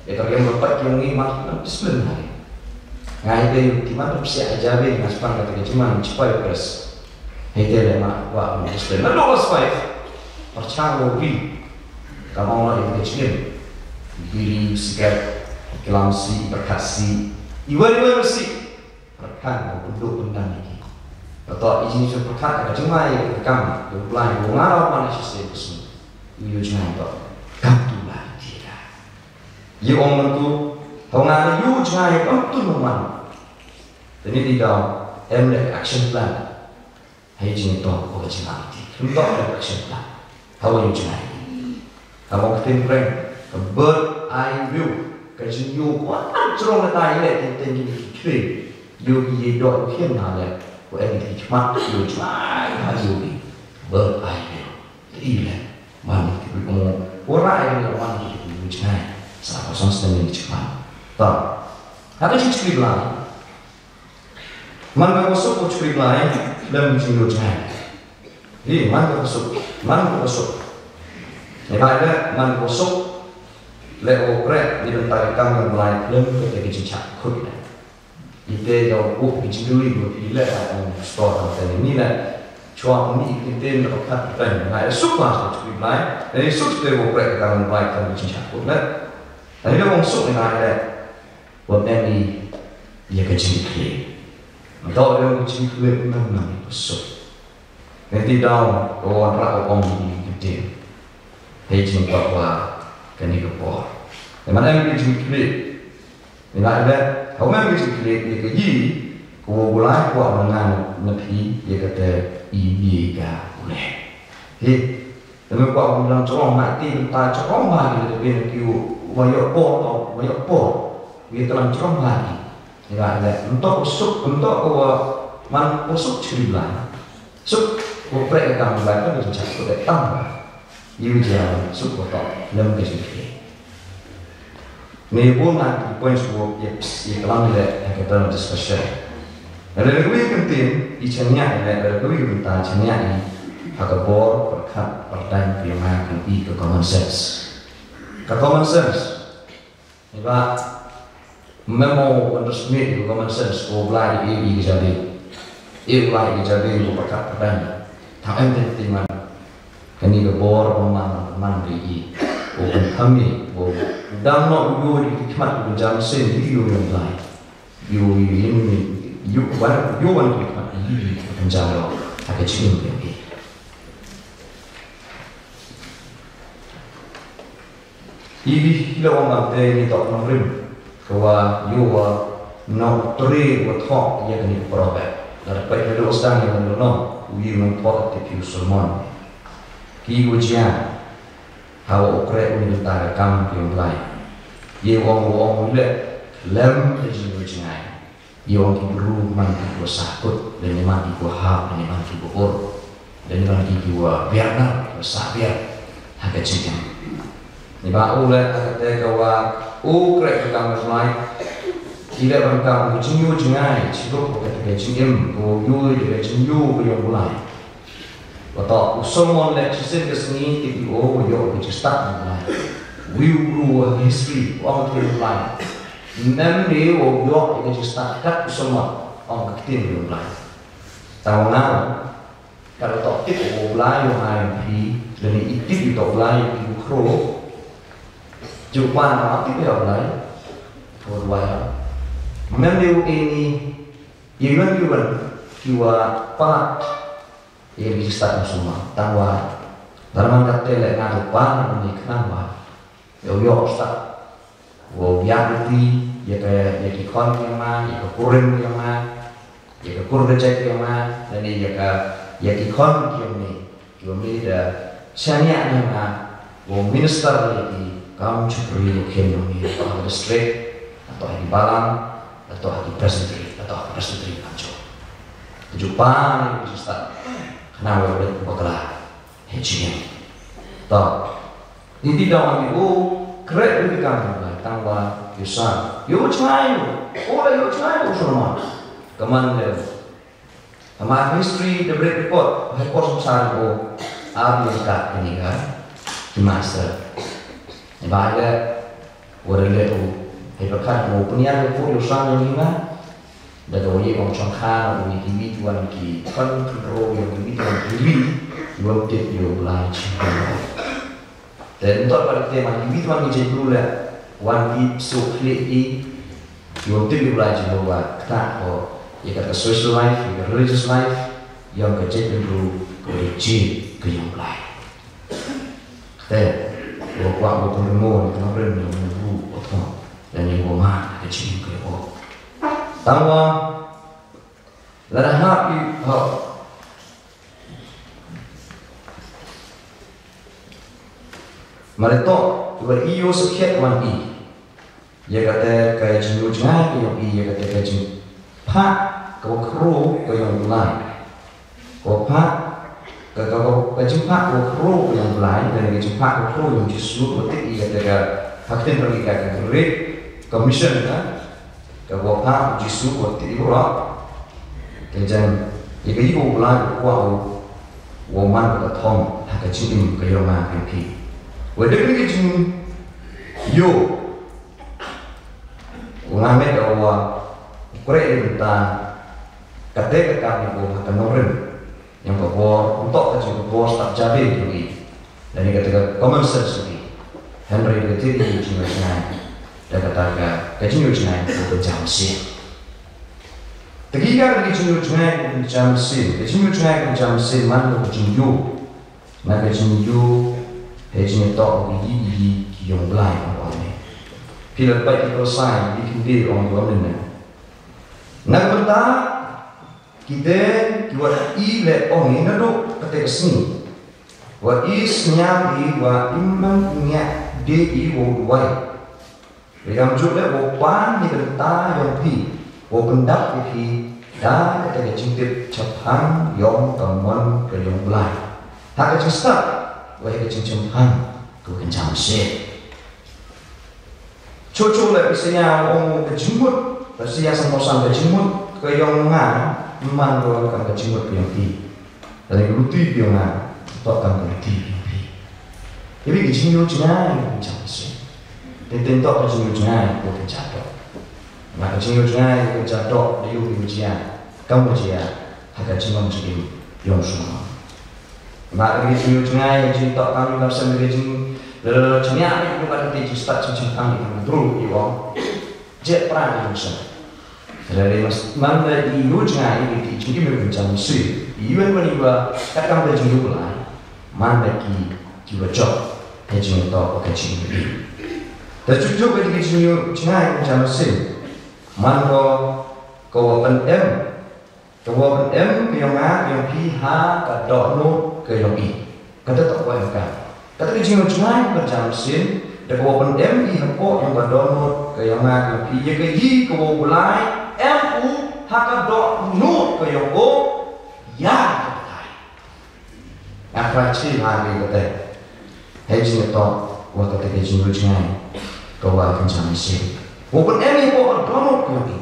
Eta yang lepat yang ni man man discipline na ni. Ngai de ki man tu siap ajabe ngan sepang kata ke cuman cepai press. Hei te le ma wa discipline. Ngan class five. Percang mo bi. Kamang la in kecil. Biri, sigaret, kelam si, perkat si. Iwan iwan si. Perkat mo punduk pundang iki. Betul iji su perkat ka jemai ka kam. Belai ko ngarau mana sisi pesu. Yu jemai to. Kam tu lah dia. Yu ong tu. Hau ngarau yu jemai kam tu numan. Tani di daw em le action plan. Hei jingto ko ka jingam ti. Ym to ka action plan. Hawa yu jngai. Hawa ka tin reng. Ka bird eye view. Ka jingyu ko an jrong ka tai le tin tin ki kri. Yu ki ye do yu kien na le. Ko en ki chmat yu jngai ha yu ki. Bird eye view. Ti le. Man ki bi ko mo. Ora ai le man ki bi yu jngai. Sa ko song sten ni chmat. Ta. Ha ka jingchri bla. Man ka suk ko chukri blai lem jingdo jngai. Hi man ka suk, man ka suk. Ni ba le man ka suk le o pre ni bynta ka kam blai lem ka te ka jingchak khut le. Ite da o ki jingdui ko pi le ka ong store ka te ni le. Chwa ko ni ki te ni ka khat pen na suk ba ko chukri blai. Ni suk te o pre ka kam blai ka jingchak khut le. Ni le ong suk ni le. Wat em i ïa ka jingkhleh. Dok ïa ka jingkhleh memang i pasuk. Ngan ti daw ka wanrah u ong i ka ding. Hei jingkot wa kane ka por. Te man em i ka jingkhleh. Ïa nga ïa ha u mem ka jingkhleh ïa ka yi ka wa u Blai kwah na nga na phi ïa kata i bie ka u leh. Hei. Te me kwah u dang jrong ma ti ta jrong ma ki te pin ki u wa ïoh por to wa ïoh por. Wi te lang jrong ma ki. Ïa le ntok suk ntok wa man ko suk chri blai. Suk ko pre ka kam blai ka jin chak ko te tam ba. Yu ja suk ko to lem ka jin chri. Me bun na ki points ko ye ye klang le ha ka panel discussion. Lada ka wi ka tin i chanya le lada ka wi ka ta chanya i ha ka bor perkat pertain pi ma ka i ka common sense. Ka common sense. Ni ba memo underestimate ka common sense ko blai i i ka jadi. I blai i ka jadi ko perkat pertain. Ta em tin man. Kani ka bor ba man man ri i. O kan kami o dang no u di ki khmat u jam sen di u yang lai. U u yin ni u wan u wan ki khmat i u kan jam lo. Ha ka chim ke ke. I bi lo wan te ni tok no rim. Ka wa u wa no tre wa thok ya kani probe. Dar pa ina do stang ya no no. U yu no thok te piu sermon. Ki u jia. Hawa u kreh u ni bynta ka kam ki u Blai. Ïa u ong, u ong u leh lem da jingïohi jngai. Ïa u ong ki briew man ki ba sahkut, lane man ki ba hap, lane man ki ba ur, lane man ki ba biar na, ki ba sah biar ha ka jingim. Ni ba u leh ha kata ka wa u kreh ka kam ka lai. Ki leh ban kam ka jingïohi jngai, chirup ka kata ka jingim, ko ïohi da ka jingïohi ka ïong u lai. Wa to u Solomon leh shisien ka sngi ki ïoh, ïoh ka jingstad u lai. Wi u briew ha history, u ong ka ktien u lai. Ym em ne u ïoh ka jingstad kat u Solomon, ong ka ktien u lai. Tang nga, kat to tip u lai u hai phi, lane i tip u lai u khro. Ju pa na tip u lai. Khro u lai. Ym em ne u ini, ïa wan ïa wan, ki wa pa. Ïa ki stad u Solomon. Tang wa, dang man kata leh nga tu pa na ni khnang wa. Ïa u ïoh stad. Wa u ïa u ti, ïa ka, ïa ki khon ki ïong nga, ïa ka kurim ki ïong nga, ïa ka kur ka jait ki ïong nga, lane ïa ka, ïa ki khon ki ïong ni. Ki ïong ni da shaniah ni nga, wa u minister ïa ki kam chukri ïa ki ïong ni, to ha district, to ha ki balang, to ha ki presbytery, to ha ki presbytery kam chuk. Ju pa ni ki stad. Khnang wa u bakla. He jingim. To. Ni ti dong ni u kreh u kam ni ba tang wa yu sa. Yu jngai u. U la yu jngai u Solomon. Kaman le. Ama history the break record. He por sa u ar ni ka ni ka. Ki master. Ni ba le. Wa re le u. He ba kan u peniar le pu yu sa ni ma. Da ka wei ong chong kha na u ni ki mit wan ki pan kan ro yu ki mit wan ki ri yu wan tip yu lai chi. Te ntor pa te ma ki mit wan ki jai bru le wan ki so khle ki yu wan tip yu lai chi wa kta ko yu ka social life yu ka religious life yu ka jai bru ko yu chi ka yu lai. Te wa kwa ko pun mo ni ka ren ni ru ko to. Dan ni wa ma ka chi ko. Tang wa Lada hap i hap. Mare to, iwa i ïoh sakhiat wan i. Ïa kata ka jingïoh jngai ka ïong i, ïa kata ka jingphah ka wa khro ka ïong lai. Ka wa phah, ka, ka, ka, ka jingphah ka wa khro ka ïong lai, ka jingphah ka wa khro ïong Jisu, ka wa tip i kata ka, ha ka ktien Phareng ka, ka Great Commission ka, Ka wa phah u Jisu wa tip i wa. Ka jan, ïa ka ïoh u Blei u kwah u, wa man ka thong, ha ka jingim ka ïong nga ka phi. Wa dei ka jingïoh, u nga met da wa, u kreh ïa ka bynta, ka te ka kam ïa u ha ka nongrim. Ïa ka bor, u tok ka jingkabor stad jabi ïa u. Lane kata ka common sense u. Hynrei ka tip ïa ka jingïoh jngai. Da kata ka, ka jingïoh jngai ka jam sien. Te ki ka ka jingïoh jngai ka jam sien. Ka jingïoh jngai ka jam sien man ka jingïoh. Na ka jingïoh, ka jingïoh tok ka yi yi ki ïong Blei ka wan ne. Phi la pait ki Kolosai, yi ki de ong ka wan ne. Na ka bynta, Ki de, ki wa i le ong i naduh kata ka sngi. Wa i sñiaw i wa i man ngiah de i wa u duwai. Ri kam ju le wa pan ni ka ta yong phi. Wa pyndap i phi. Da kata ka jingtip chaphang yong ka mon ka yong Blai. Ha ka jingstad. Wa ha ka jingchaphang. Ka wa kan jam se. Chocho la Isaiah ong ka jingmut, la Isaiah san phew san ka jingmut, ka yong nga, man ko kam ka jingmut ka yong phi. Lane ka luti ka yong nga, to kam ka luti ka yong phi. Ïa ka jingïoh jngai ka jam se. Teng teng to ka jingïoh jngai ka jam to. Nga ka jingïoh jngai ka jam to, da ïoh ka jia, kam ka jia, ha ka jingong jingim, yong sumang. Ba ka jingïoh jngai, ka jingtok kam, ka sem ka jing, eh, chyngiah ka jingstad jingchaphang ka jong u briew, i ong. Jet pra ka jingstad. Lada mas, man da i ïoh jngai, i ti jingim ka jingstad si. I wan wan i ba, kat kam ka jingïoh lai. Man da ki, ki ba jop, ka jingtok ka jingïoh. Da chuchu ka jingïoh jngai ka jingstad si. Man ko, ko wa pyndem, Ka wa pyndem ka yong nga, ka yong phi ha ka dohnud ka yong i. Kata to wa em ka. Kata ka jingïoh jngai ka jam sien, Te ko pyndem i hapoh ïa ka dohnud ka ïong nga ka ïong phi, ïa ka ïing ka u Blai em u ha ka dohnud ka ïong u ïa ka bthai. Nga khlaiñ shi ha ri kata. Hei jingïatoh wa kata ka jingjngai ka wa kynja mynsiem. Ko pyndem i hapoh ka dohnud ka ïong phi.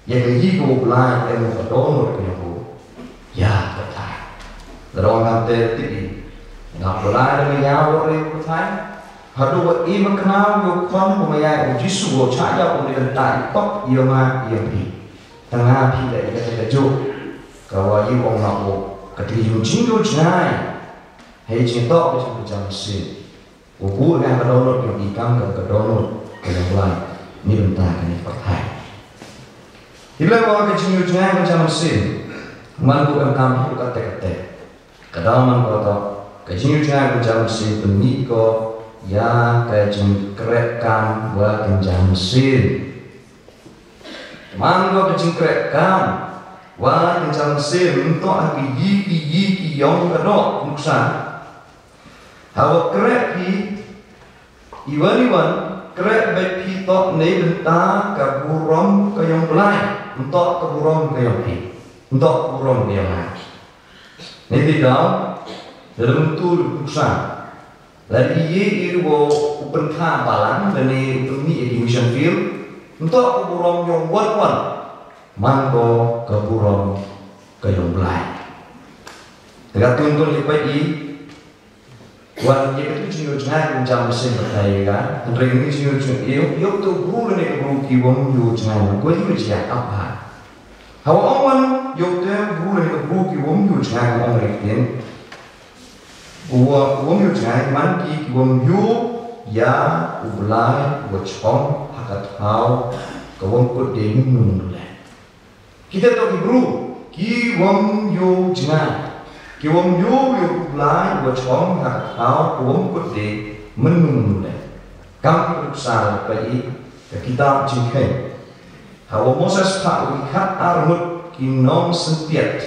Ïa ka ïing ka u Blai em u ka dohnud ka ïong u ïa ka bthai. Lada ong ngam te tip i, nga Blai da nga ïa u re u bthai. Haduh wa i ma kynmaw ïa u khon u ma ïa u Jisu u cha ïa u ne kynta i pop ïa nga ïa phi. Tang nga phi da i kata ka juk. Ka wa ïa ong nga u kata ka ïung jingïoh jngai. Hei jingïatoh ka jingkynja mynsiem. U buh ïa ka dohnud ïa i kam ka dohnud ka ïong Blai. Ni bynta ka ni pyrthai. Hi lei wa ka jingïoh jngai ka jam mynsiem. Man ko kam kam ko kate kate. Ka daw man ko to ka jingïoh jngai ka jam mynsiem pynmih ko ïa ka jingkreh kam wa ka jam mynsiem. Man ko ka jingkreh kam wa ka jam mynsiem to ha ki yi ki yi ki ïong ka doh nuksa. Hawa kreh phi iwan iwan kreh bad phi to nei bynta ka burom ka ïong Blai. Nto ka burom ka ïong phi. Nto ka burom ka ïong nga. Nei ti daw dalam tu nuksa. Lada i ye i wo u pynkha balang lane u pynmih ïa ki mission field. Nto ka burom ïong wan wan. Man ko ka burom ka ïong Blai. Te ka tun tun i pait i Wan ïa ka tu jingïoh jngai ka jam mynsiem bad ka ïa ka. Hynrei ngi jingïoh jngai ïoh ïoh tu bru lane ka bru ki wam ïoh jngai. Ko ïoh jngai apa. Hawa ong wan ïoh tu bru lane ka bru ki wam ïoh jngai ong rek tin. Wa wam ïoh jngai man ki ki wam ïoh ïa u Blai wa chong ha ka thaw ka wam kut de nung nung le. Kita to ki bru ki wam ïoh jngai. Ki wam ïoh ïoh u Blai wa chong ha ka thaw ka wam kut de mynnu mynnu le. Kam ka duksa le pa i ka kitab Jingkheiñ. Hawa Moses pa u i khat ar ngut ki nong sentiat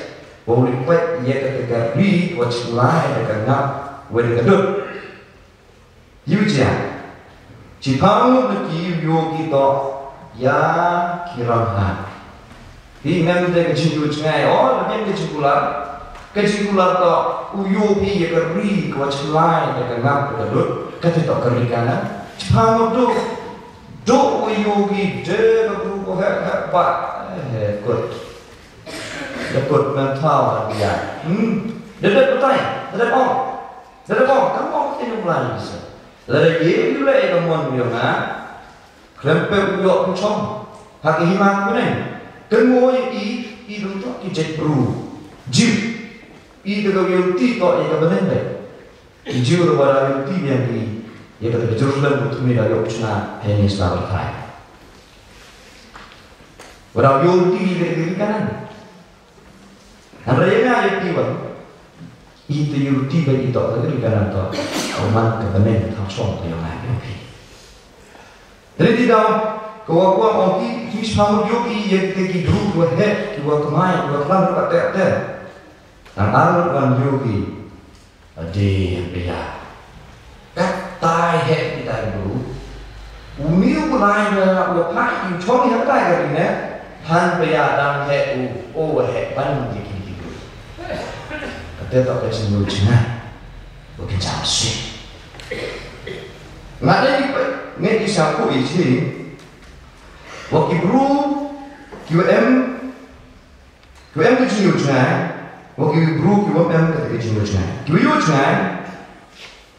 wa u li pait ïa ka ka ri wa chlai da ka ngap wa da ka dut. Ïu jia. Chi pha ngut na ki ïu ki to ïa ki ram ha. Hi ngam de ka jingïu jngai o la ngam ka jingkular. Ka jingkular to u ïu phi ïa ka ri ka wa chlai da ka ngap da ka dut. Ka te to ka ri ka na. Chi pha ngut du. Du u ïu ki de ka bru ko he he ba. He kut. Da kut man thaw ha ïa. Hmm. Da da putai. Da da ong. Lada ong, kam ong te nong Blai ni sa. Lada ye u le ka mon u yong nga. Khlem pe u yok u chong. Ha ki hima ku neng. Ken mo ye i, i dong tok ki jet bru. Jiw. I te ka yong ti tok ye ka benen de. I jiw ro wada yong ti yang ki. Ye ka te ka Jerusalem ku tumi da yok chuna. He ni sa berkai. Wada yong ti ye ka kanan. Hynrei nga ïa ti wan. I te ïa ti ba i tok ka ri ka ran tok. Ka man ka bneng ka thang chong ka ïa nga ïa ti. Dei ti daw ka wa kwah ong ki ki sha mut ïa ki ïa ki te ki dru ki wa heh ki wa kmai ki wa klam ka te te. Nang arut wan ïa ki. Ade ïa. Katai heh kita dulu. Uni u lai na u phah i chong i hatai ka ri ne. Han pia dang heh u o heh ban di ki di dulu. Kata tak ka jinglu jina. Bukan jam si. Ngada di pe ngai di sapu i chi. Wa ki bru ki wa em Ki wa em ka jingïoh jngai, wa ki bru ki wa em ka jingïoh jngai. Ki wa ïoh jngai,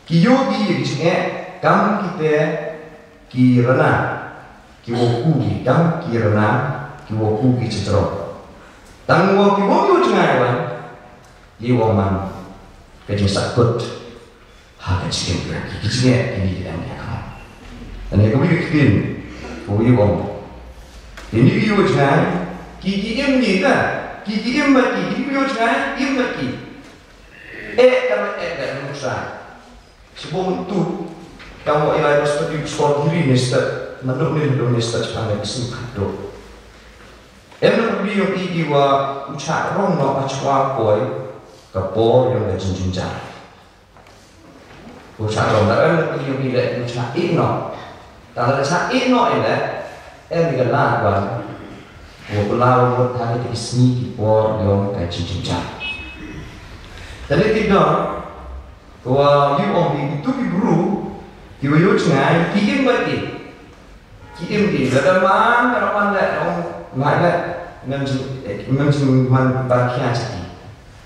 ki ïoh ki ïa ki jingeh, kam ki te ki rana, ki wa ku ki kam ki rana, ki wa ku ki chitro. Tang wa ki wa ïoh jngai wan, ki wa man ka jingsakut. Ha ka jingim ka ki jingeh ki ni ki dang ïa ka. Ani ka wi ka kin ko wi wong. Ki ni ki yu jngai ki ki im ni ka ki ki im ba ki ki yu jngai im ba ki. Eh ka eh ka nuksa. Sebung tu ka mo ila ila studi skor diri ni sta manduk ni manduk ni sta chang ni sim kado. Em na bi yo i iwa ucha rong no achwa koi ka po yo ka jingjingjang. Ko shah rong da em ko ïohi leh ko shah ïeh noh. Tang lada shah ïeh noh ïa leh em ïa ka lad wan. Ko pynlaw mut ha ki sngi ki por ïong ka jingchim chang. Tang leh ki dor ko wa ïoh ong ki tu ki bru ki wa ïoh jngai ki im ba ki. Ki im ki, lada man ka man leh ong ngai leh ngam jing ngam jing man ban khia jiki.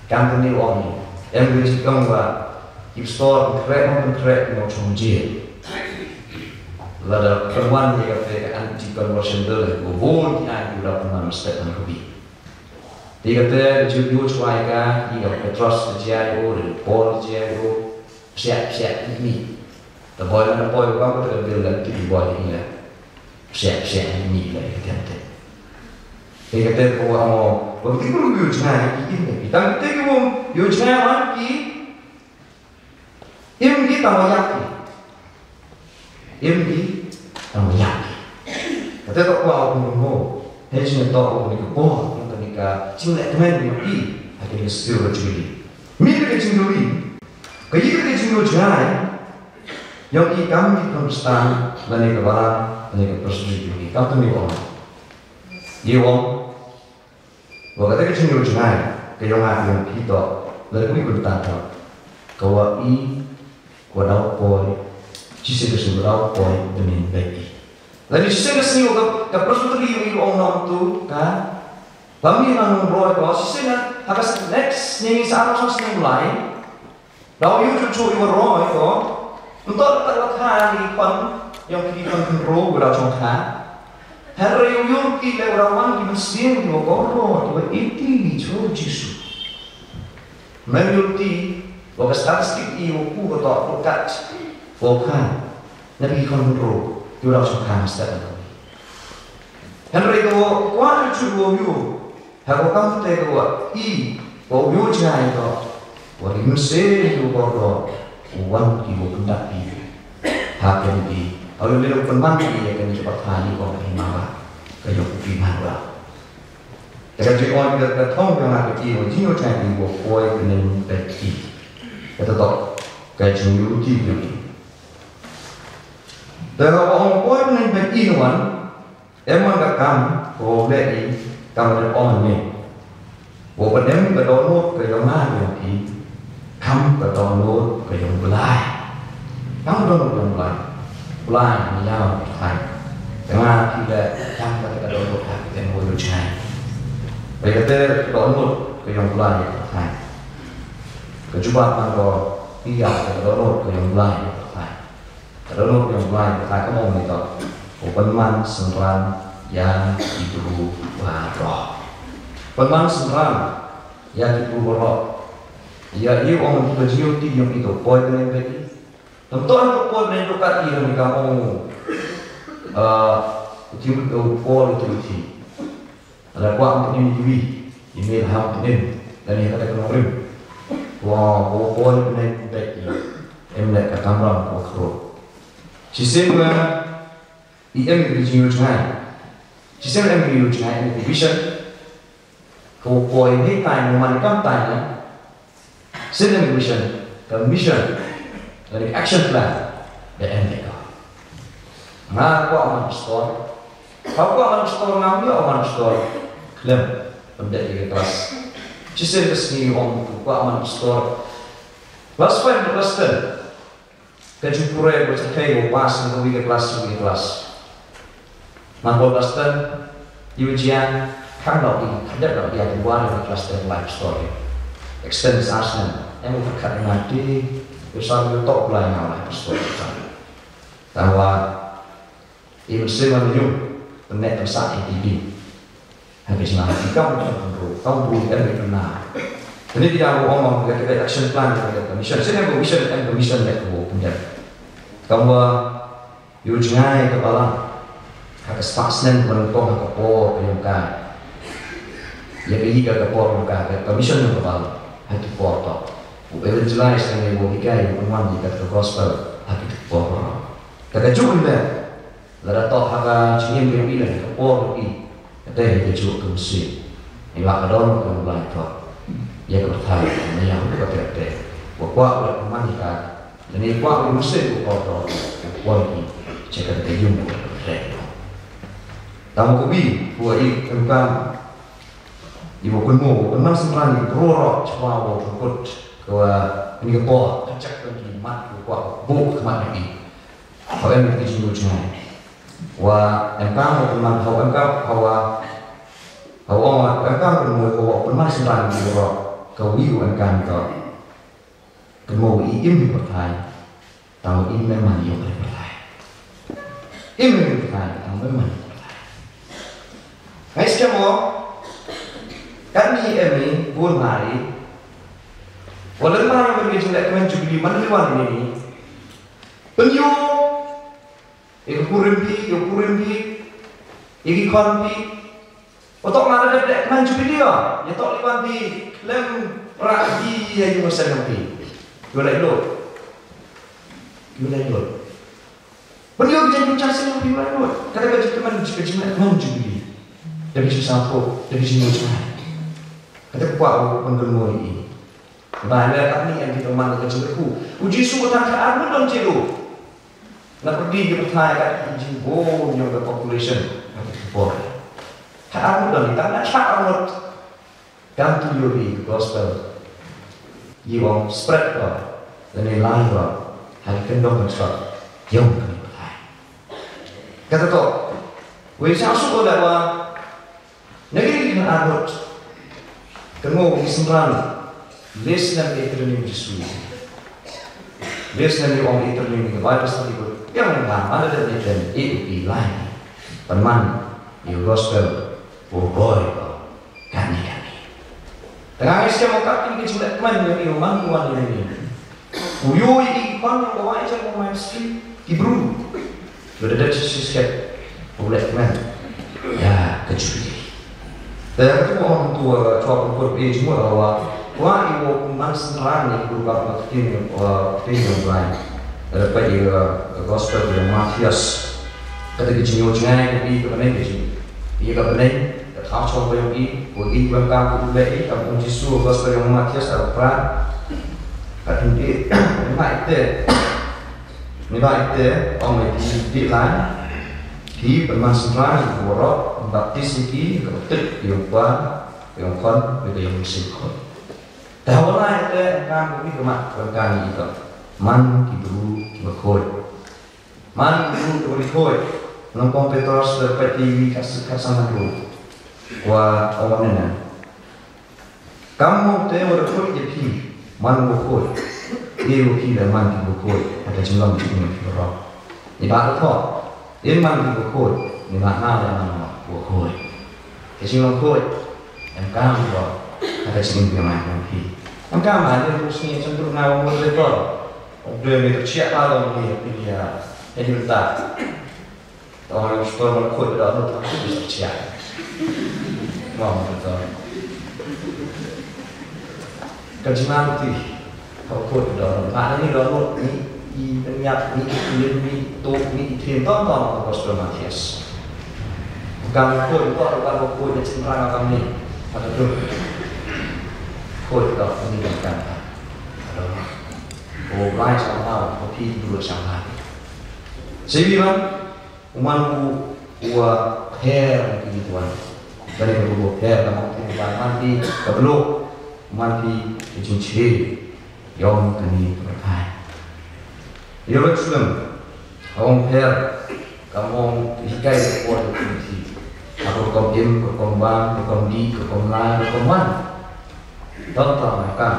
Kam tuni ong em wi jikong wa ki store kre ong kre no chong jie. Lada perwan ni ka te ka anti conversion bill ko bun ki ai ki da pun man step an ko bi. Ti ka te ju ju chwai ka ki ka Petros ka jia o de Paul jia o. Siap siap ni. Te boy na boy ka ko te bill la ti boy ni la. Siap siap ni la ka te. Te ka te ko wa mo. Ko ti ko yu jngai ki im ki tang te ko yu jngai man ki. Im ki tang wa yak ki. Im ki tang wa yak ki. Ka te to kwa ko mo. He jin to ko ni ko. Ko ni ka jin le kmen ni ki. Ha ki ni sir juli. Mi ka jin juli. Ka yi ka jin juli jngai. Ïong i kam ki Khristan lane ka balang lane ka Presbytery ïong i kam tu ni ong. Ïong. Wa kata ka jingïoh jngai ka ïong nga ïong phi to lane ka bynta to. Ka wa i ka wa daw poi. Shisien ka shisien ka daw poi bynnin bad i. Lane shisien ka shisien ka Presbytery ïong i ong nam tu ka. Ba mi nang roi ko shisien na ha ka next ni sa sa shisien lai. Daw ïoh ju ju ïoh roi ko. Nto ta wa kha ni pon ïong ki pon pon ro gu daw chong kha. Hynrei ïoh ïoh ki le wa man ki mynsiem ïoh ko ro ki wa iti ni cho Jisu. Men ïoh ti wa ka statistik i wa ku ko to ko kat. Wa kha na ki pon pon ro ïoh daw chong kha step. Hynrei ko kwa ju ju ïoh Ha ko kam te ka wa i ko yu jngai ko wa ri mse yu ko ko wan ki wo pyndak pi. Ha ka ni pi au le lo pynman ki ya ka ni ka patha ni ko ka ni ma ba ka yo ku pi ma ba. Ka ji on ka ka thong ka ma ka ti wo ji yo jngai ki wo poi ka ni pe ki. Ka ta to ka ji yu ti yu. Te ha ko poi ka ni pe ki wan. Em man ka kam ko leh i kam leh ong ni. Wo ba dem ka download ka yong nga yong i. Kam ka download ka yong Blai. Kam download yong Blai. Blai ni yau thai. Ka nga ki leh kam ka ka download ka ki ten wo yo chai. Ba ka te download ka yong Blai thai. Ka jubab man ko iya ka download ka yong Blai thai. Ka dohnud yong Blai ka ka mong ni to. Ko pynman synran ya ki bru baroh. Pynman synran ya ki bru baroh. Ya ïa ong ki ba jingïoh ti yong ki to poi bneng bneng. Tang to an to poi bneng to kat i ni ka ong. Eh, Timothy, Paul Timothy. Lada kwah ym pynïn ïa kiwei, ïa me lada ym pynïn, lane ha kata ka nongrim. Wa, wa poi pynïn pynbeit ïa, em leh ka kamram ka wa khroo. Shisien wa, i em ïa ka jingïoh jngai. Shisien em ïa ka jingïoh jngai, em ïa ka vision. Ka wa poi hei tai, wa man kam tai na. Shisien ka mission, ka mission, lane ka action plan, da em ïa ka. Nga kwah man pastor, nga kwah man pastor, nga ym ïoh man pastor, khlem, pynbeit ïa ka klas. Shisien ka sngi ong kwah man pastor. Klas five, klas ten. Ka jingpure, ka jingkei, ka pass, ka wi ka klas, wi ka klas. Ngan bol klas ten, ïa u jia, khang dok ïa, khang dok ïa, ïa, wan ïa klas ten life story. Extend sa snem, em u khat ïa nga ti, ïa sa ïa tok lai nga life story. Tang wa, ïa mynsiem ïa u, pynne pynsa ïa ti bi. Ha ki jingam ki kam kam kam ru, kam ru em ïa na. Kane ki dang ong ong ka, ka action plan ka, ka mission. Sien em ka vision, em ka mission leh ka wu pynjah. Kam wa Ïoh jngai ka balang ha ka spah snem ba nyngkong ha ka por ka yong ka. Ïa ka ïa ka por yong ka, ka mission yong ka balang ha ki por to. U evangelize ka ngi u hikai u wan ïa ka gospel ha ki por. Ka ka juk ïa lada to ha ka jingim yong i lada ka por yong i. Kata ïa ka juk ka mesti. Ïa ka don ka Blai to. Ïa ka thai na ïa ka te te. Wa kwah wa man ïa ka. Lane kwah ïa u mynsiem u kordor u poi ki sha kata ka ïing ba kordor. Tang u kawei u ïa emkam ïa u kynmaw u kynmaw synran ïa u baroh shuwa ba u kut ka wa kane ka por ka jak ka ki mat u kwah u buh khmat ïa ki. Haba em ki jingmut jngai wa emkam u kynmaw haba emkam haba haba emkam u kynmaw haba u kynmaw synran ïa u baroh ka wi u emkam ka Kynmaw i im hi pyrthai, tang im me man ïoh hi pyrthai. Im hi pyrthai, tang me man ïoh pyrthai. Ngai skhem mo, katni em i bun ngai. Wa lem ngai ban ngi jingleh kmen jubili man li wan ni ni. Pynïoh Ïa ka kurim phi, ïa ka kurim phi, ïa ki khon phi. Wa tok ma da dep dep man jubili ïa, ïa tok liwan phi, lem pra phi ïa ïa masa ïa phi. Ïa la ïa lut. Ïa la ïa lut. Ban ïa ki jan ïa jan sing ïa phi ïa la ïa lut. Kata ka jingkmen, ka jingkmen jubili. Da phi sing sangko, da phi sing ïa jan. Kata ka kwa u pynrung ïa i. Ba ïa katni em ki tong man ka jingkyrkhu. U Jisu u tang ka ar mut dong jilu. Na pyrdi ki pyrthai ka ki jingbun ïong ka population. Ka ki por. Ka ar mut dong ni tang na ka ar mut. Kam tu ïohi ka gospel. Ïa ong spread ko. Lane lai ko. Ha ki kyndong ka chot. Ïong ka ki pyrthai. Kata to. Wei sa su ko da wa. Na ki ri ki arngut. Kynmaw ki synran. Leh snem ïa training Jisu. Leh snem ïa ong ïa training ka Bible study ko. Ïa ong ba ma da dep ïa training ïa u pi lai. Pynman ïa u gospel. Ko boy ko. Kani kani. Tengah ïa skem ka ki ki jingleh kmen ïa u man ko wan ïa ni. U ïoh ïa ki khon ïa ka wai ïa ka Main Street ki bru. Ba da dep shisha shisha u leh kmen ïa ka jubili. Te ka tu ong tu, uh, chwa pynkur phi jingmut, uh, wa wa i wo man synran ïa ki bru ba ka ktien, uh, ktien ïa u Blai. Lada peit ïa ka gospel ïa u Mathaios. Kata ka jingïoh jngai ka pi ka bneng ka jing. Ïa ka bneng ka thaw chong ba ïoh i, ko i ba ka ku ba i, ka ong Jisu ka gospel ïa u Mathaios ka pra. Ka tin pi, ma ite. Ni ba ite, ong ïa ki dih lai. Ki pynman synran ïa ki baroh, baptis ïa ki, ka baptis ïa u Kpa, ïa u Khun, ïa u Mynsiem Bakhuid. Te haba lai ite, ka ong ïa ki ma, ka ong ïa ki to. Man ki bru ki bakhuid. Man ki bru ki bakhuid. Nongpong Petros, te peit ïa ki ka sik ka sa man bru. Wa ong ïa na. Kam mo te wa da khuid ïa phi, man u bakhuid. Ïa u phi da man ki bakhuid. Kata jinglong ki ïa phi baroh. Ni ba ka thok. Ïa man ki bakhuid. Ni ba na da man u bakhuid. Ka jinglong khuid. Em kam ko. Kata jinglong phi man ki phi. Em kam ma ïa u sngi chan bru na u moderator. Ong dei me ka chiah ba long ni phi ïa. Ïa ni ta. Tong ïa u store man khuid da lut ha khuid da chiah. Ngam da to. Ka jingmang ti. Ha khuid da lut. Nga ni da lut ni i pynïap ni i pynïap ni tuk ni i thin ton ton ha gospel Mathaios. Kam khuid to kam khuid da chin rang kam ni. Ha ka tu. Khuid da ni da kam. Aduh. Oh, bai sa ma, oh, pi dulu sa ma. Sibi man. U man u, u, uh, pher na ki tuan. Bad ka u pher ka mok u man man ki ka blok, man ki ka jingchiri. Ïong kani ka pyrthai. Ïa Jerusalem, ka ong pher, ka mong hikai ka por ka pyrthai. Ka rukom im, ka rukom bam, ka rukom di, ka rukom lai, ka rukom wan. Don tang ka.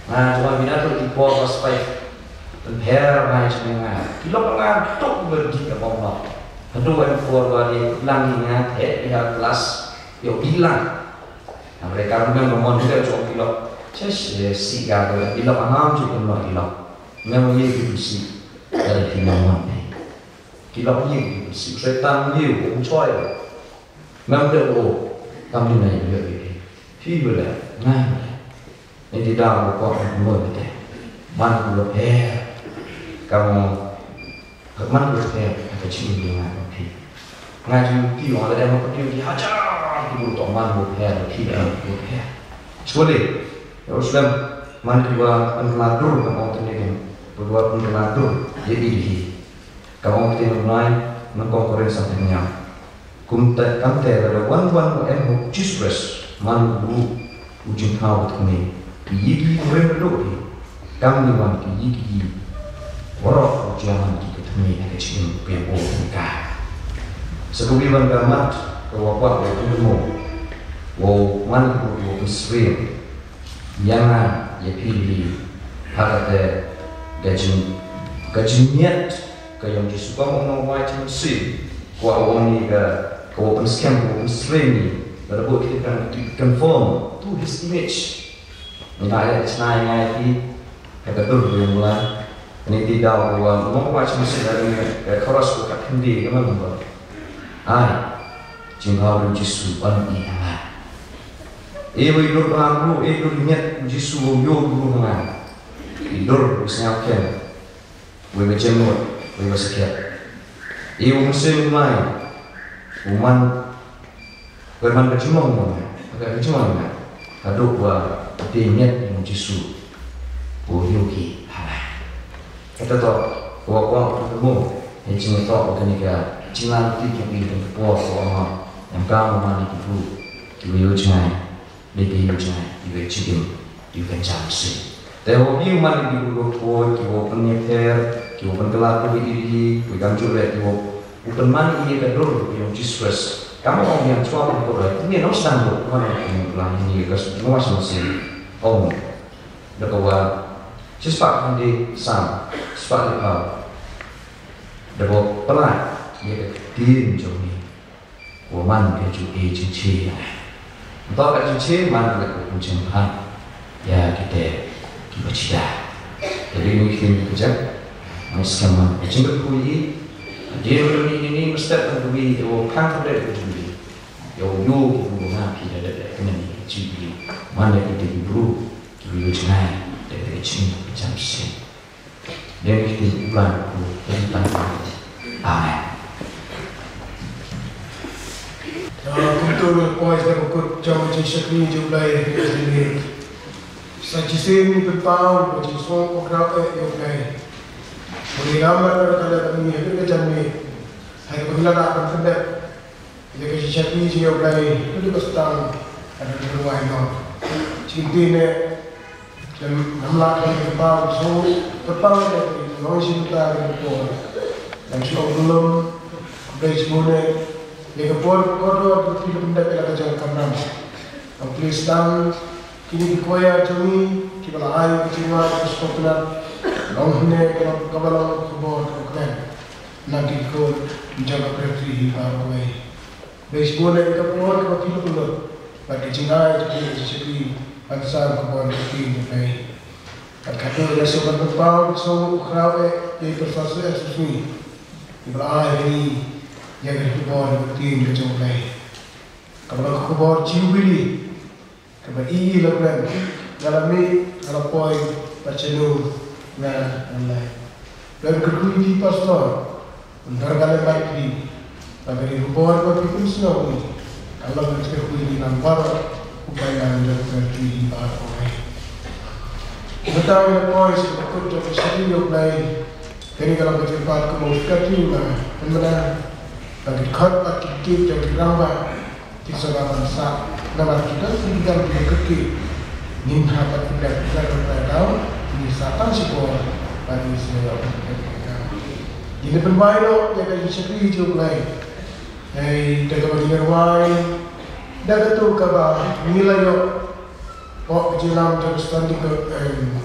Nga jua bina tu ki por ba spai. Pynpher ngai jingmut nga. Ki lok nga tuk ba di ka bom lok. Haduh em por ba di lang ni nga the ïa klas. Yo bilang. Mereka memang memon juga jua ki lok. Che che si ga ba di lok ngam ju pynlok di lok. Memang ye ki si. Dari ki memon ni. Ki lok ye ki si. Setan ye ko choi. Ngam dei u, kam dei na ïa ïa ïa. Phi ba leh, ngai ba leh. Ni ti dang u kwah u mut te. Man u pher. Kam man u pher, ka jingim ïa ngai ba phi. Ngai jingim phi, ong lada em ha phi ki hajar ki bru to man u pher, phi ba u pher. Shuwa leh, ïa u shlem, man ki ba pynladur ka ong te ne. Bad wat pynkylla dur ïa i hi. Ka ong te nang nai nang kong koren sa te nyam. Kumta kamte lada wan wan u em u Jisu Khrist man u u jingthaw u thymme. Ki yi ki ren ruh hi. Kam ni wan ki yi ki yi. Waroh u jia man ki ka thymme ha ka jingim pynbor ka. Sa ka wi wan ka mat ka wa kwah wa pynmo. Wa man ki wa pynsrem. Ïa nga ïa phi hi ha kata ka jing ka jingmiat ka ïong Jisu ka ong nong wai jingsi. Kwah ong ni ka ka wa pynskhem ka wa pynsrem ni. Lada bud kita kan conform to his image. Ni ta ïa chna ïa ngai phi ha ka dur ka ïong la. Ni ti daw ka wa nong wai jingsi lada ni ka chorus ka kat hindi ka man ba. Ai jingthaw ïong Jisu ban i ha nga. E wei dur ba ru, e dur miat Jisu wo yo dur ba nga. I dur sngap ken. Wei ba jemot, wei ba sakhiat. E wo musim mai. Uman. Wei man ba jumong mo. Ba ba jumong mo. Ka dur ba te miat Jisu. Wo yo ki halai. Kata to, ko ko ko mo, he jing to ko kani ka jinglan ti ki pi ko ko ko ma, yang ka mo mani ki bu, ki bu yu jngai, ni ki yu jngai, ki bu chikim, yu kan jam si. Te ho ki mani ki bu ko, ki bu pynïaper, ki bu pynkylla ko bi iri, ko kan ju le ki bu, bu pynman i ka dur, ki yu jiswes. Ka mo yang chwa ko ko, ni no stan ko, ko ni ko lang ni ka semua semua si. Om. Da ka wan shispah khyndai san, shispah laiphew. Da ka pynlait ïa ka ktien jong ngi. Ka man ka jingeh jingshai. Nto ka jingshai man ka jingshai ïa kita kiba shida. Te dei ngi ktien ka jingeh. Ngi skhem man ka jingkyrkhu ïa i. Dei ngi ngi ngi mesti kan ka wi ïa u khang ka dei ka jingkyrkhu. Ïa u ïa u kiba nga phi da da da kane ka jingkyrkhu. Man da kita ki bru. Ki ïoh jngai da ka jingim ka jam shisien. Dei ki U Blei u tang. Amen. Kumta ngi poi sha ka kut jong ka jingshakri jong U Blei. Sa shisien ngi pynpaw ka jingsngew u khraw eh ïa U Blei. Ngi lam bad ka dei ka jingim ka jam ngi. Hai ka ngi la da ban pyndep. Ïa ka jingshakri jong U Blei, ka dei ba sdang, ka dei ba wai noh. Jingtine, lem, lem lah ka dei ba so, ka pang ka dei, long shi ta ka dei por. Lem shi ong lem, ka dei shi bune, ïa ka por, ka dei ba phi lem dep ïa la ka jong ka kamram. Ka pli sdang, kine ki koya jong ngi, kiba la ai, ki jingwan, ka sdang, long hynne, ka long, kaba long, ka bor, ka kmen. Na ki khun jong ka Presbytery hi baroh kawei. Ba shu leh ka por kaba phi la pynlut bad ka jingai ka jingshakri ban sam ka bor ka ktien jong U Blei. Bad ka dei ïa shu ban pynpaw shu u khraw eh ïa i Professor F. Sufi. Iba la ai ïa ngi ïa ka khubor ka ktien ka jong U Blei. Kaba la ka khubor Jubilee. Kaba ïohi la kren, nga la mih, nga la poi, bad shano, nga la leh. Don kyrkhu ïa phi pastor, un dor ka leh bad phi, bad ka ri khubor bad phi kum sngewbha, ka long ka jingkyrkhu ïa ngi baroh, u bai nang jong ka ri baroh. Mynta nga la poi, sha ka kut jong ka shakri jong U Blei, Kane ka long ka jingpynpaw kum u Secretary u la pynbna ba ki khot bad ki kit jong ki rangbah ki sngewbha ban sah namar ki don ki kam ki kit ki. Ngin hap ban pynbna ki rangbah daw ngin sah tang shipor bad ngin sngewbha ban pynbna ki kam. Ngin pynbna ïa ka jingshakri jong U Blei. Hei, da kaba ngi rwai, da katu kaba ngi la ïoh, oh, ka jingïalam jong ka standing ka, em,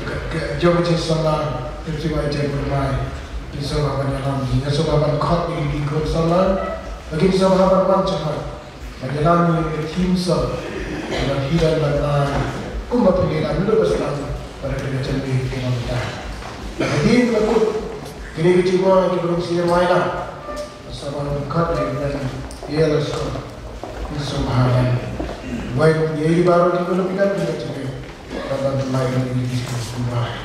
ka, ka, jong ka jingsamla, ka jingwai jong ka mai, jingsamla ban ïalam, jingsamla ban khot ïa ki khun samla, ka jingsamla ban wan jingwan, ban ïalam ïa ka team song, ban hi dan ban ai, kumba phi ïalam ïa ka samla, ban ïalam ïa ka jingwai jong ka mai. Ka dei ka kut, kane ka jingwai, ka jingwai ïalam. Sa ban kat ïa ka ïa la sa. Ni sum ha ban. Wai ïa ïa baru ki kena pidan ki kena cakap. Ban ban mai ïa ïa ïa ïa.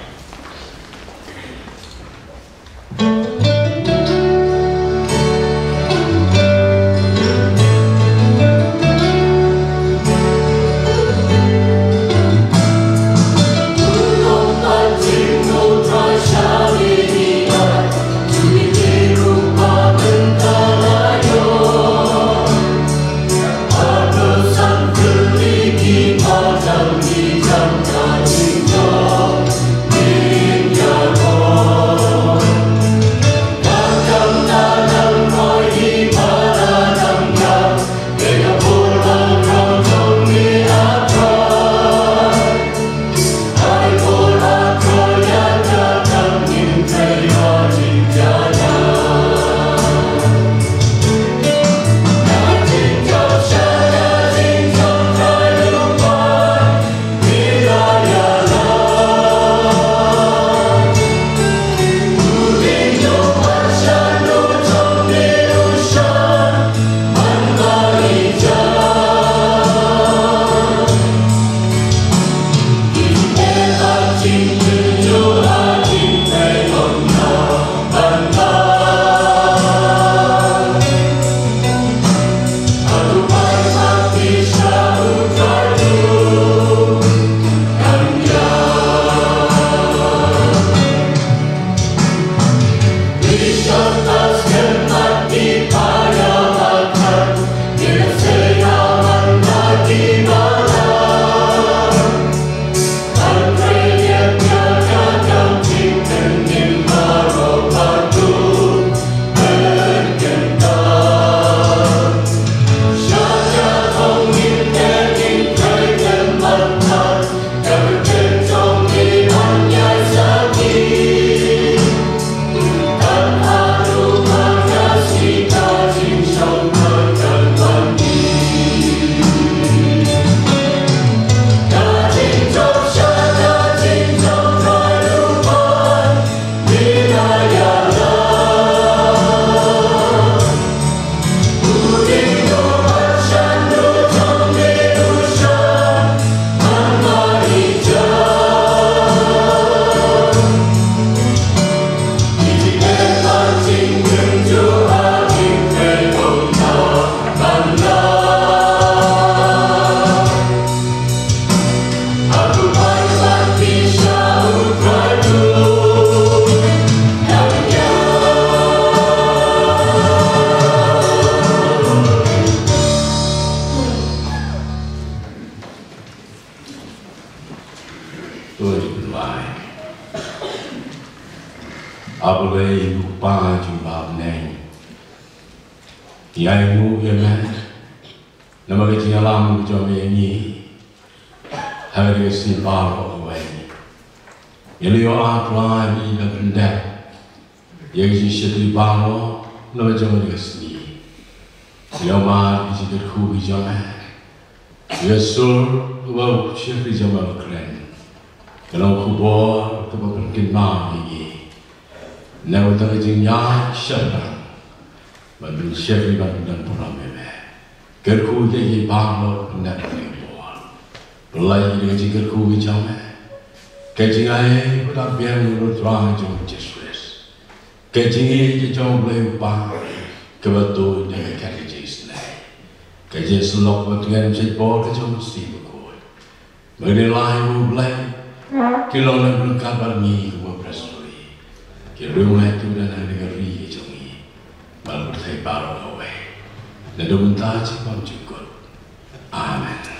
Ai. A Blei u Kpa jong u ba bneng. Ïa ngi ïa me. Namar ka jingïalam ka jong me ïa ngi. Ha ka sngi baroh kawei. Ïa ngi ïoh ap ïa ngi ban pyndep ïa ka jingshakri baroh na ka jong ka sngi. Ïa ma ka jingkyrkhu ka jong me. Ïa sur uba u shakri jong me ba kren. Ka long khubor kaba pynkynmaw ïa ngi. Na ka bynta ka jingïaid shaphrang ban pynshakri ban pyndonkam ïa me. Kyrkhu ïa ngi baroh pyndonkam ïa ka bor. Pynlait ïa ka jingkyrkhu ka jong me. Ka jingaiei ba la biang na u Trai jong U Jisu Khrist. Ka jingïeit ka jong U Blei u Kpa kaba tuid da ka kat ka jingisynei. Ka jingïasyllok ba tngen shait bor ka jong U Mynsiem Bakhuid. Ba dei lai U Blei ki long ryngkat bad ngi kum u presbytery. Ki riew ngi ki don ha ka ri ka jong ngi. Bad pyrthei baroh kawei. Naduh mynta shaphang jingkut. Amen.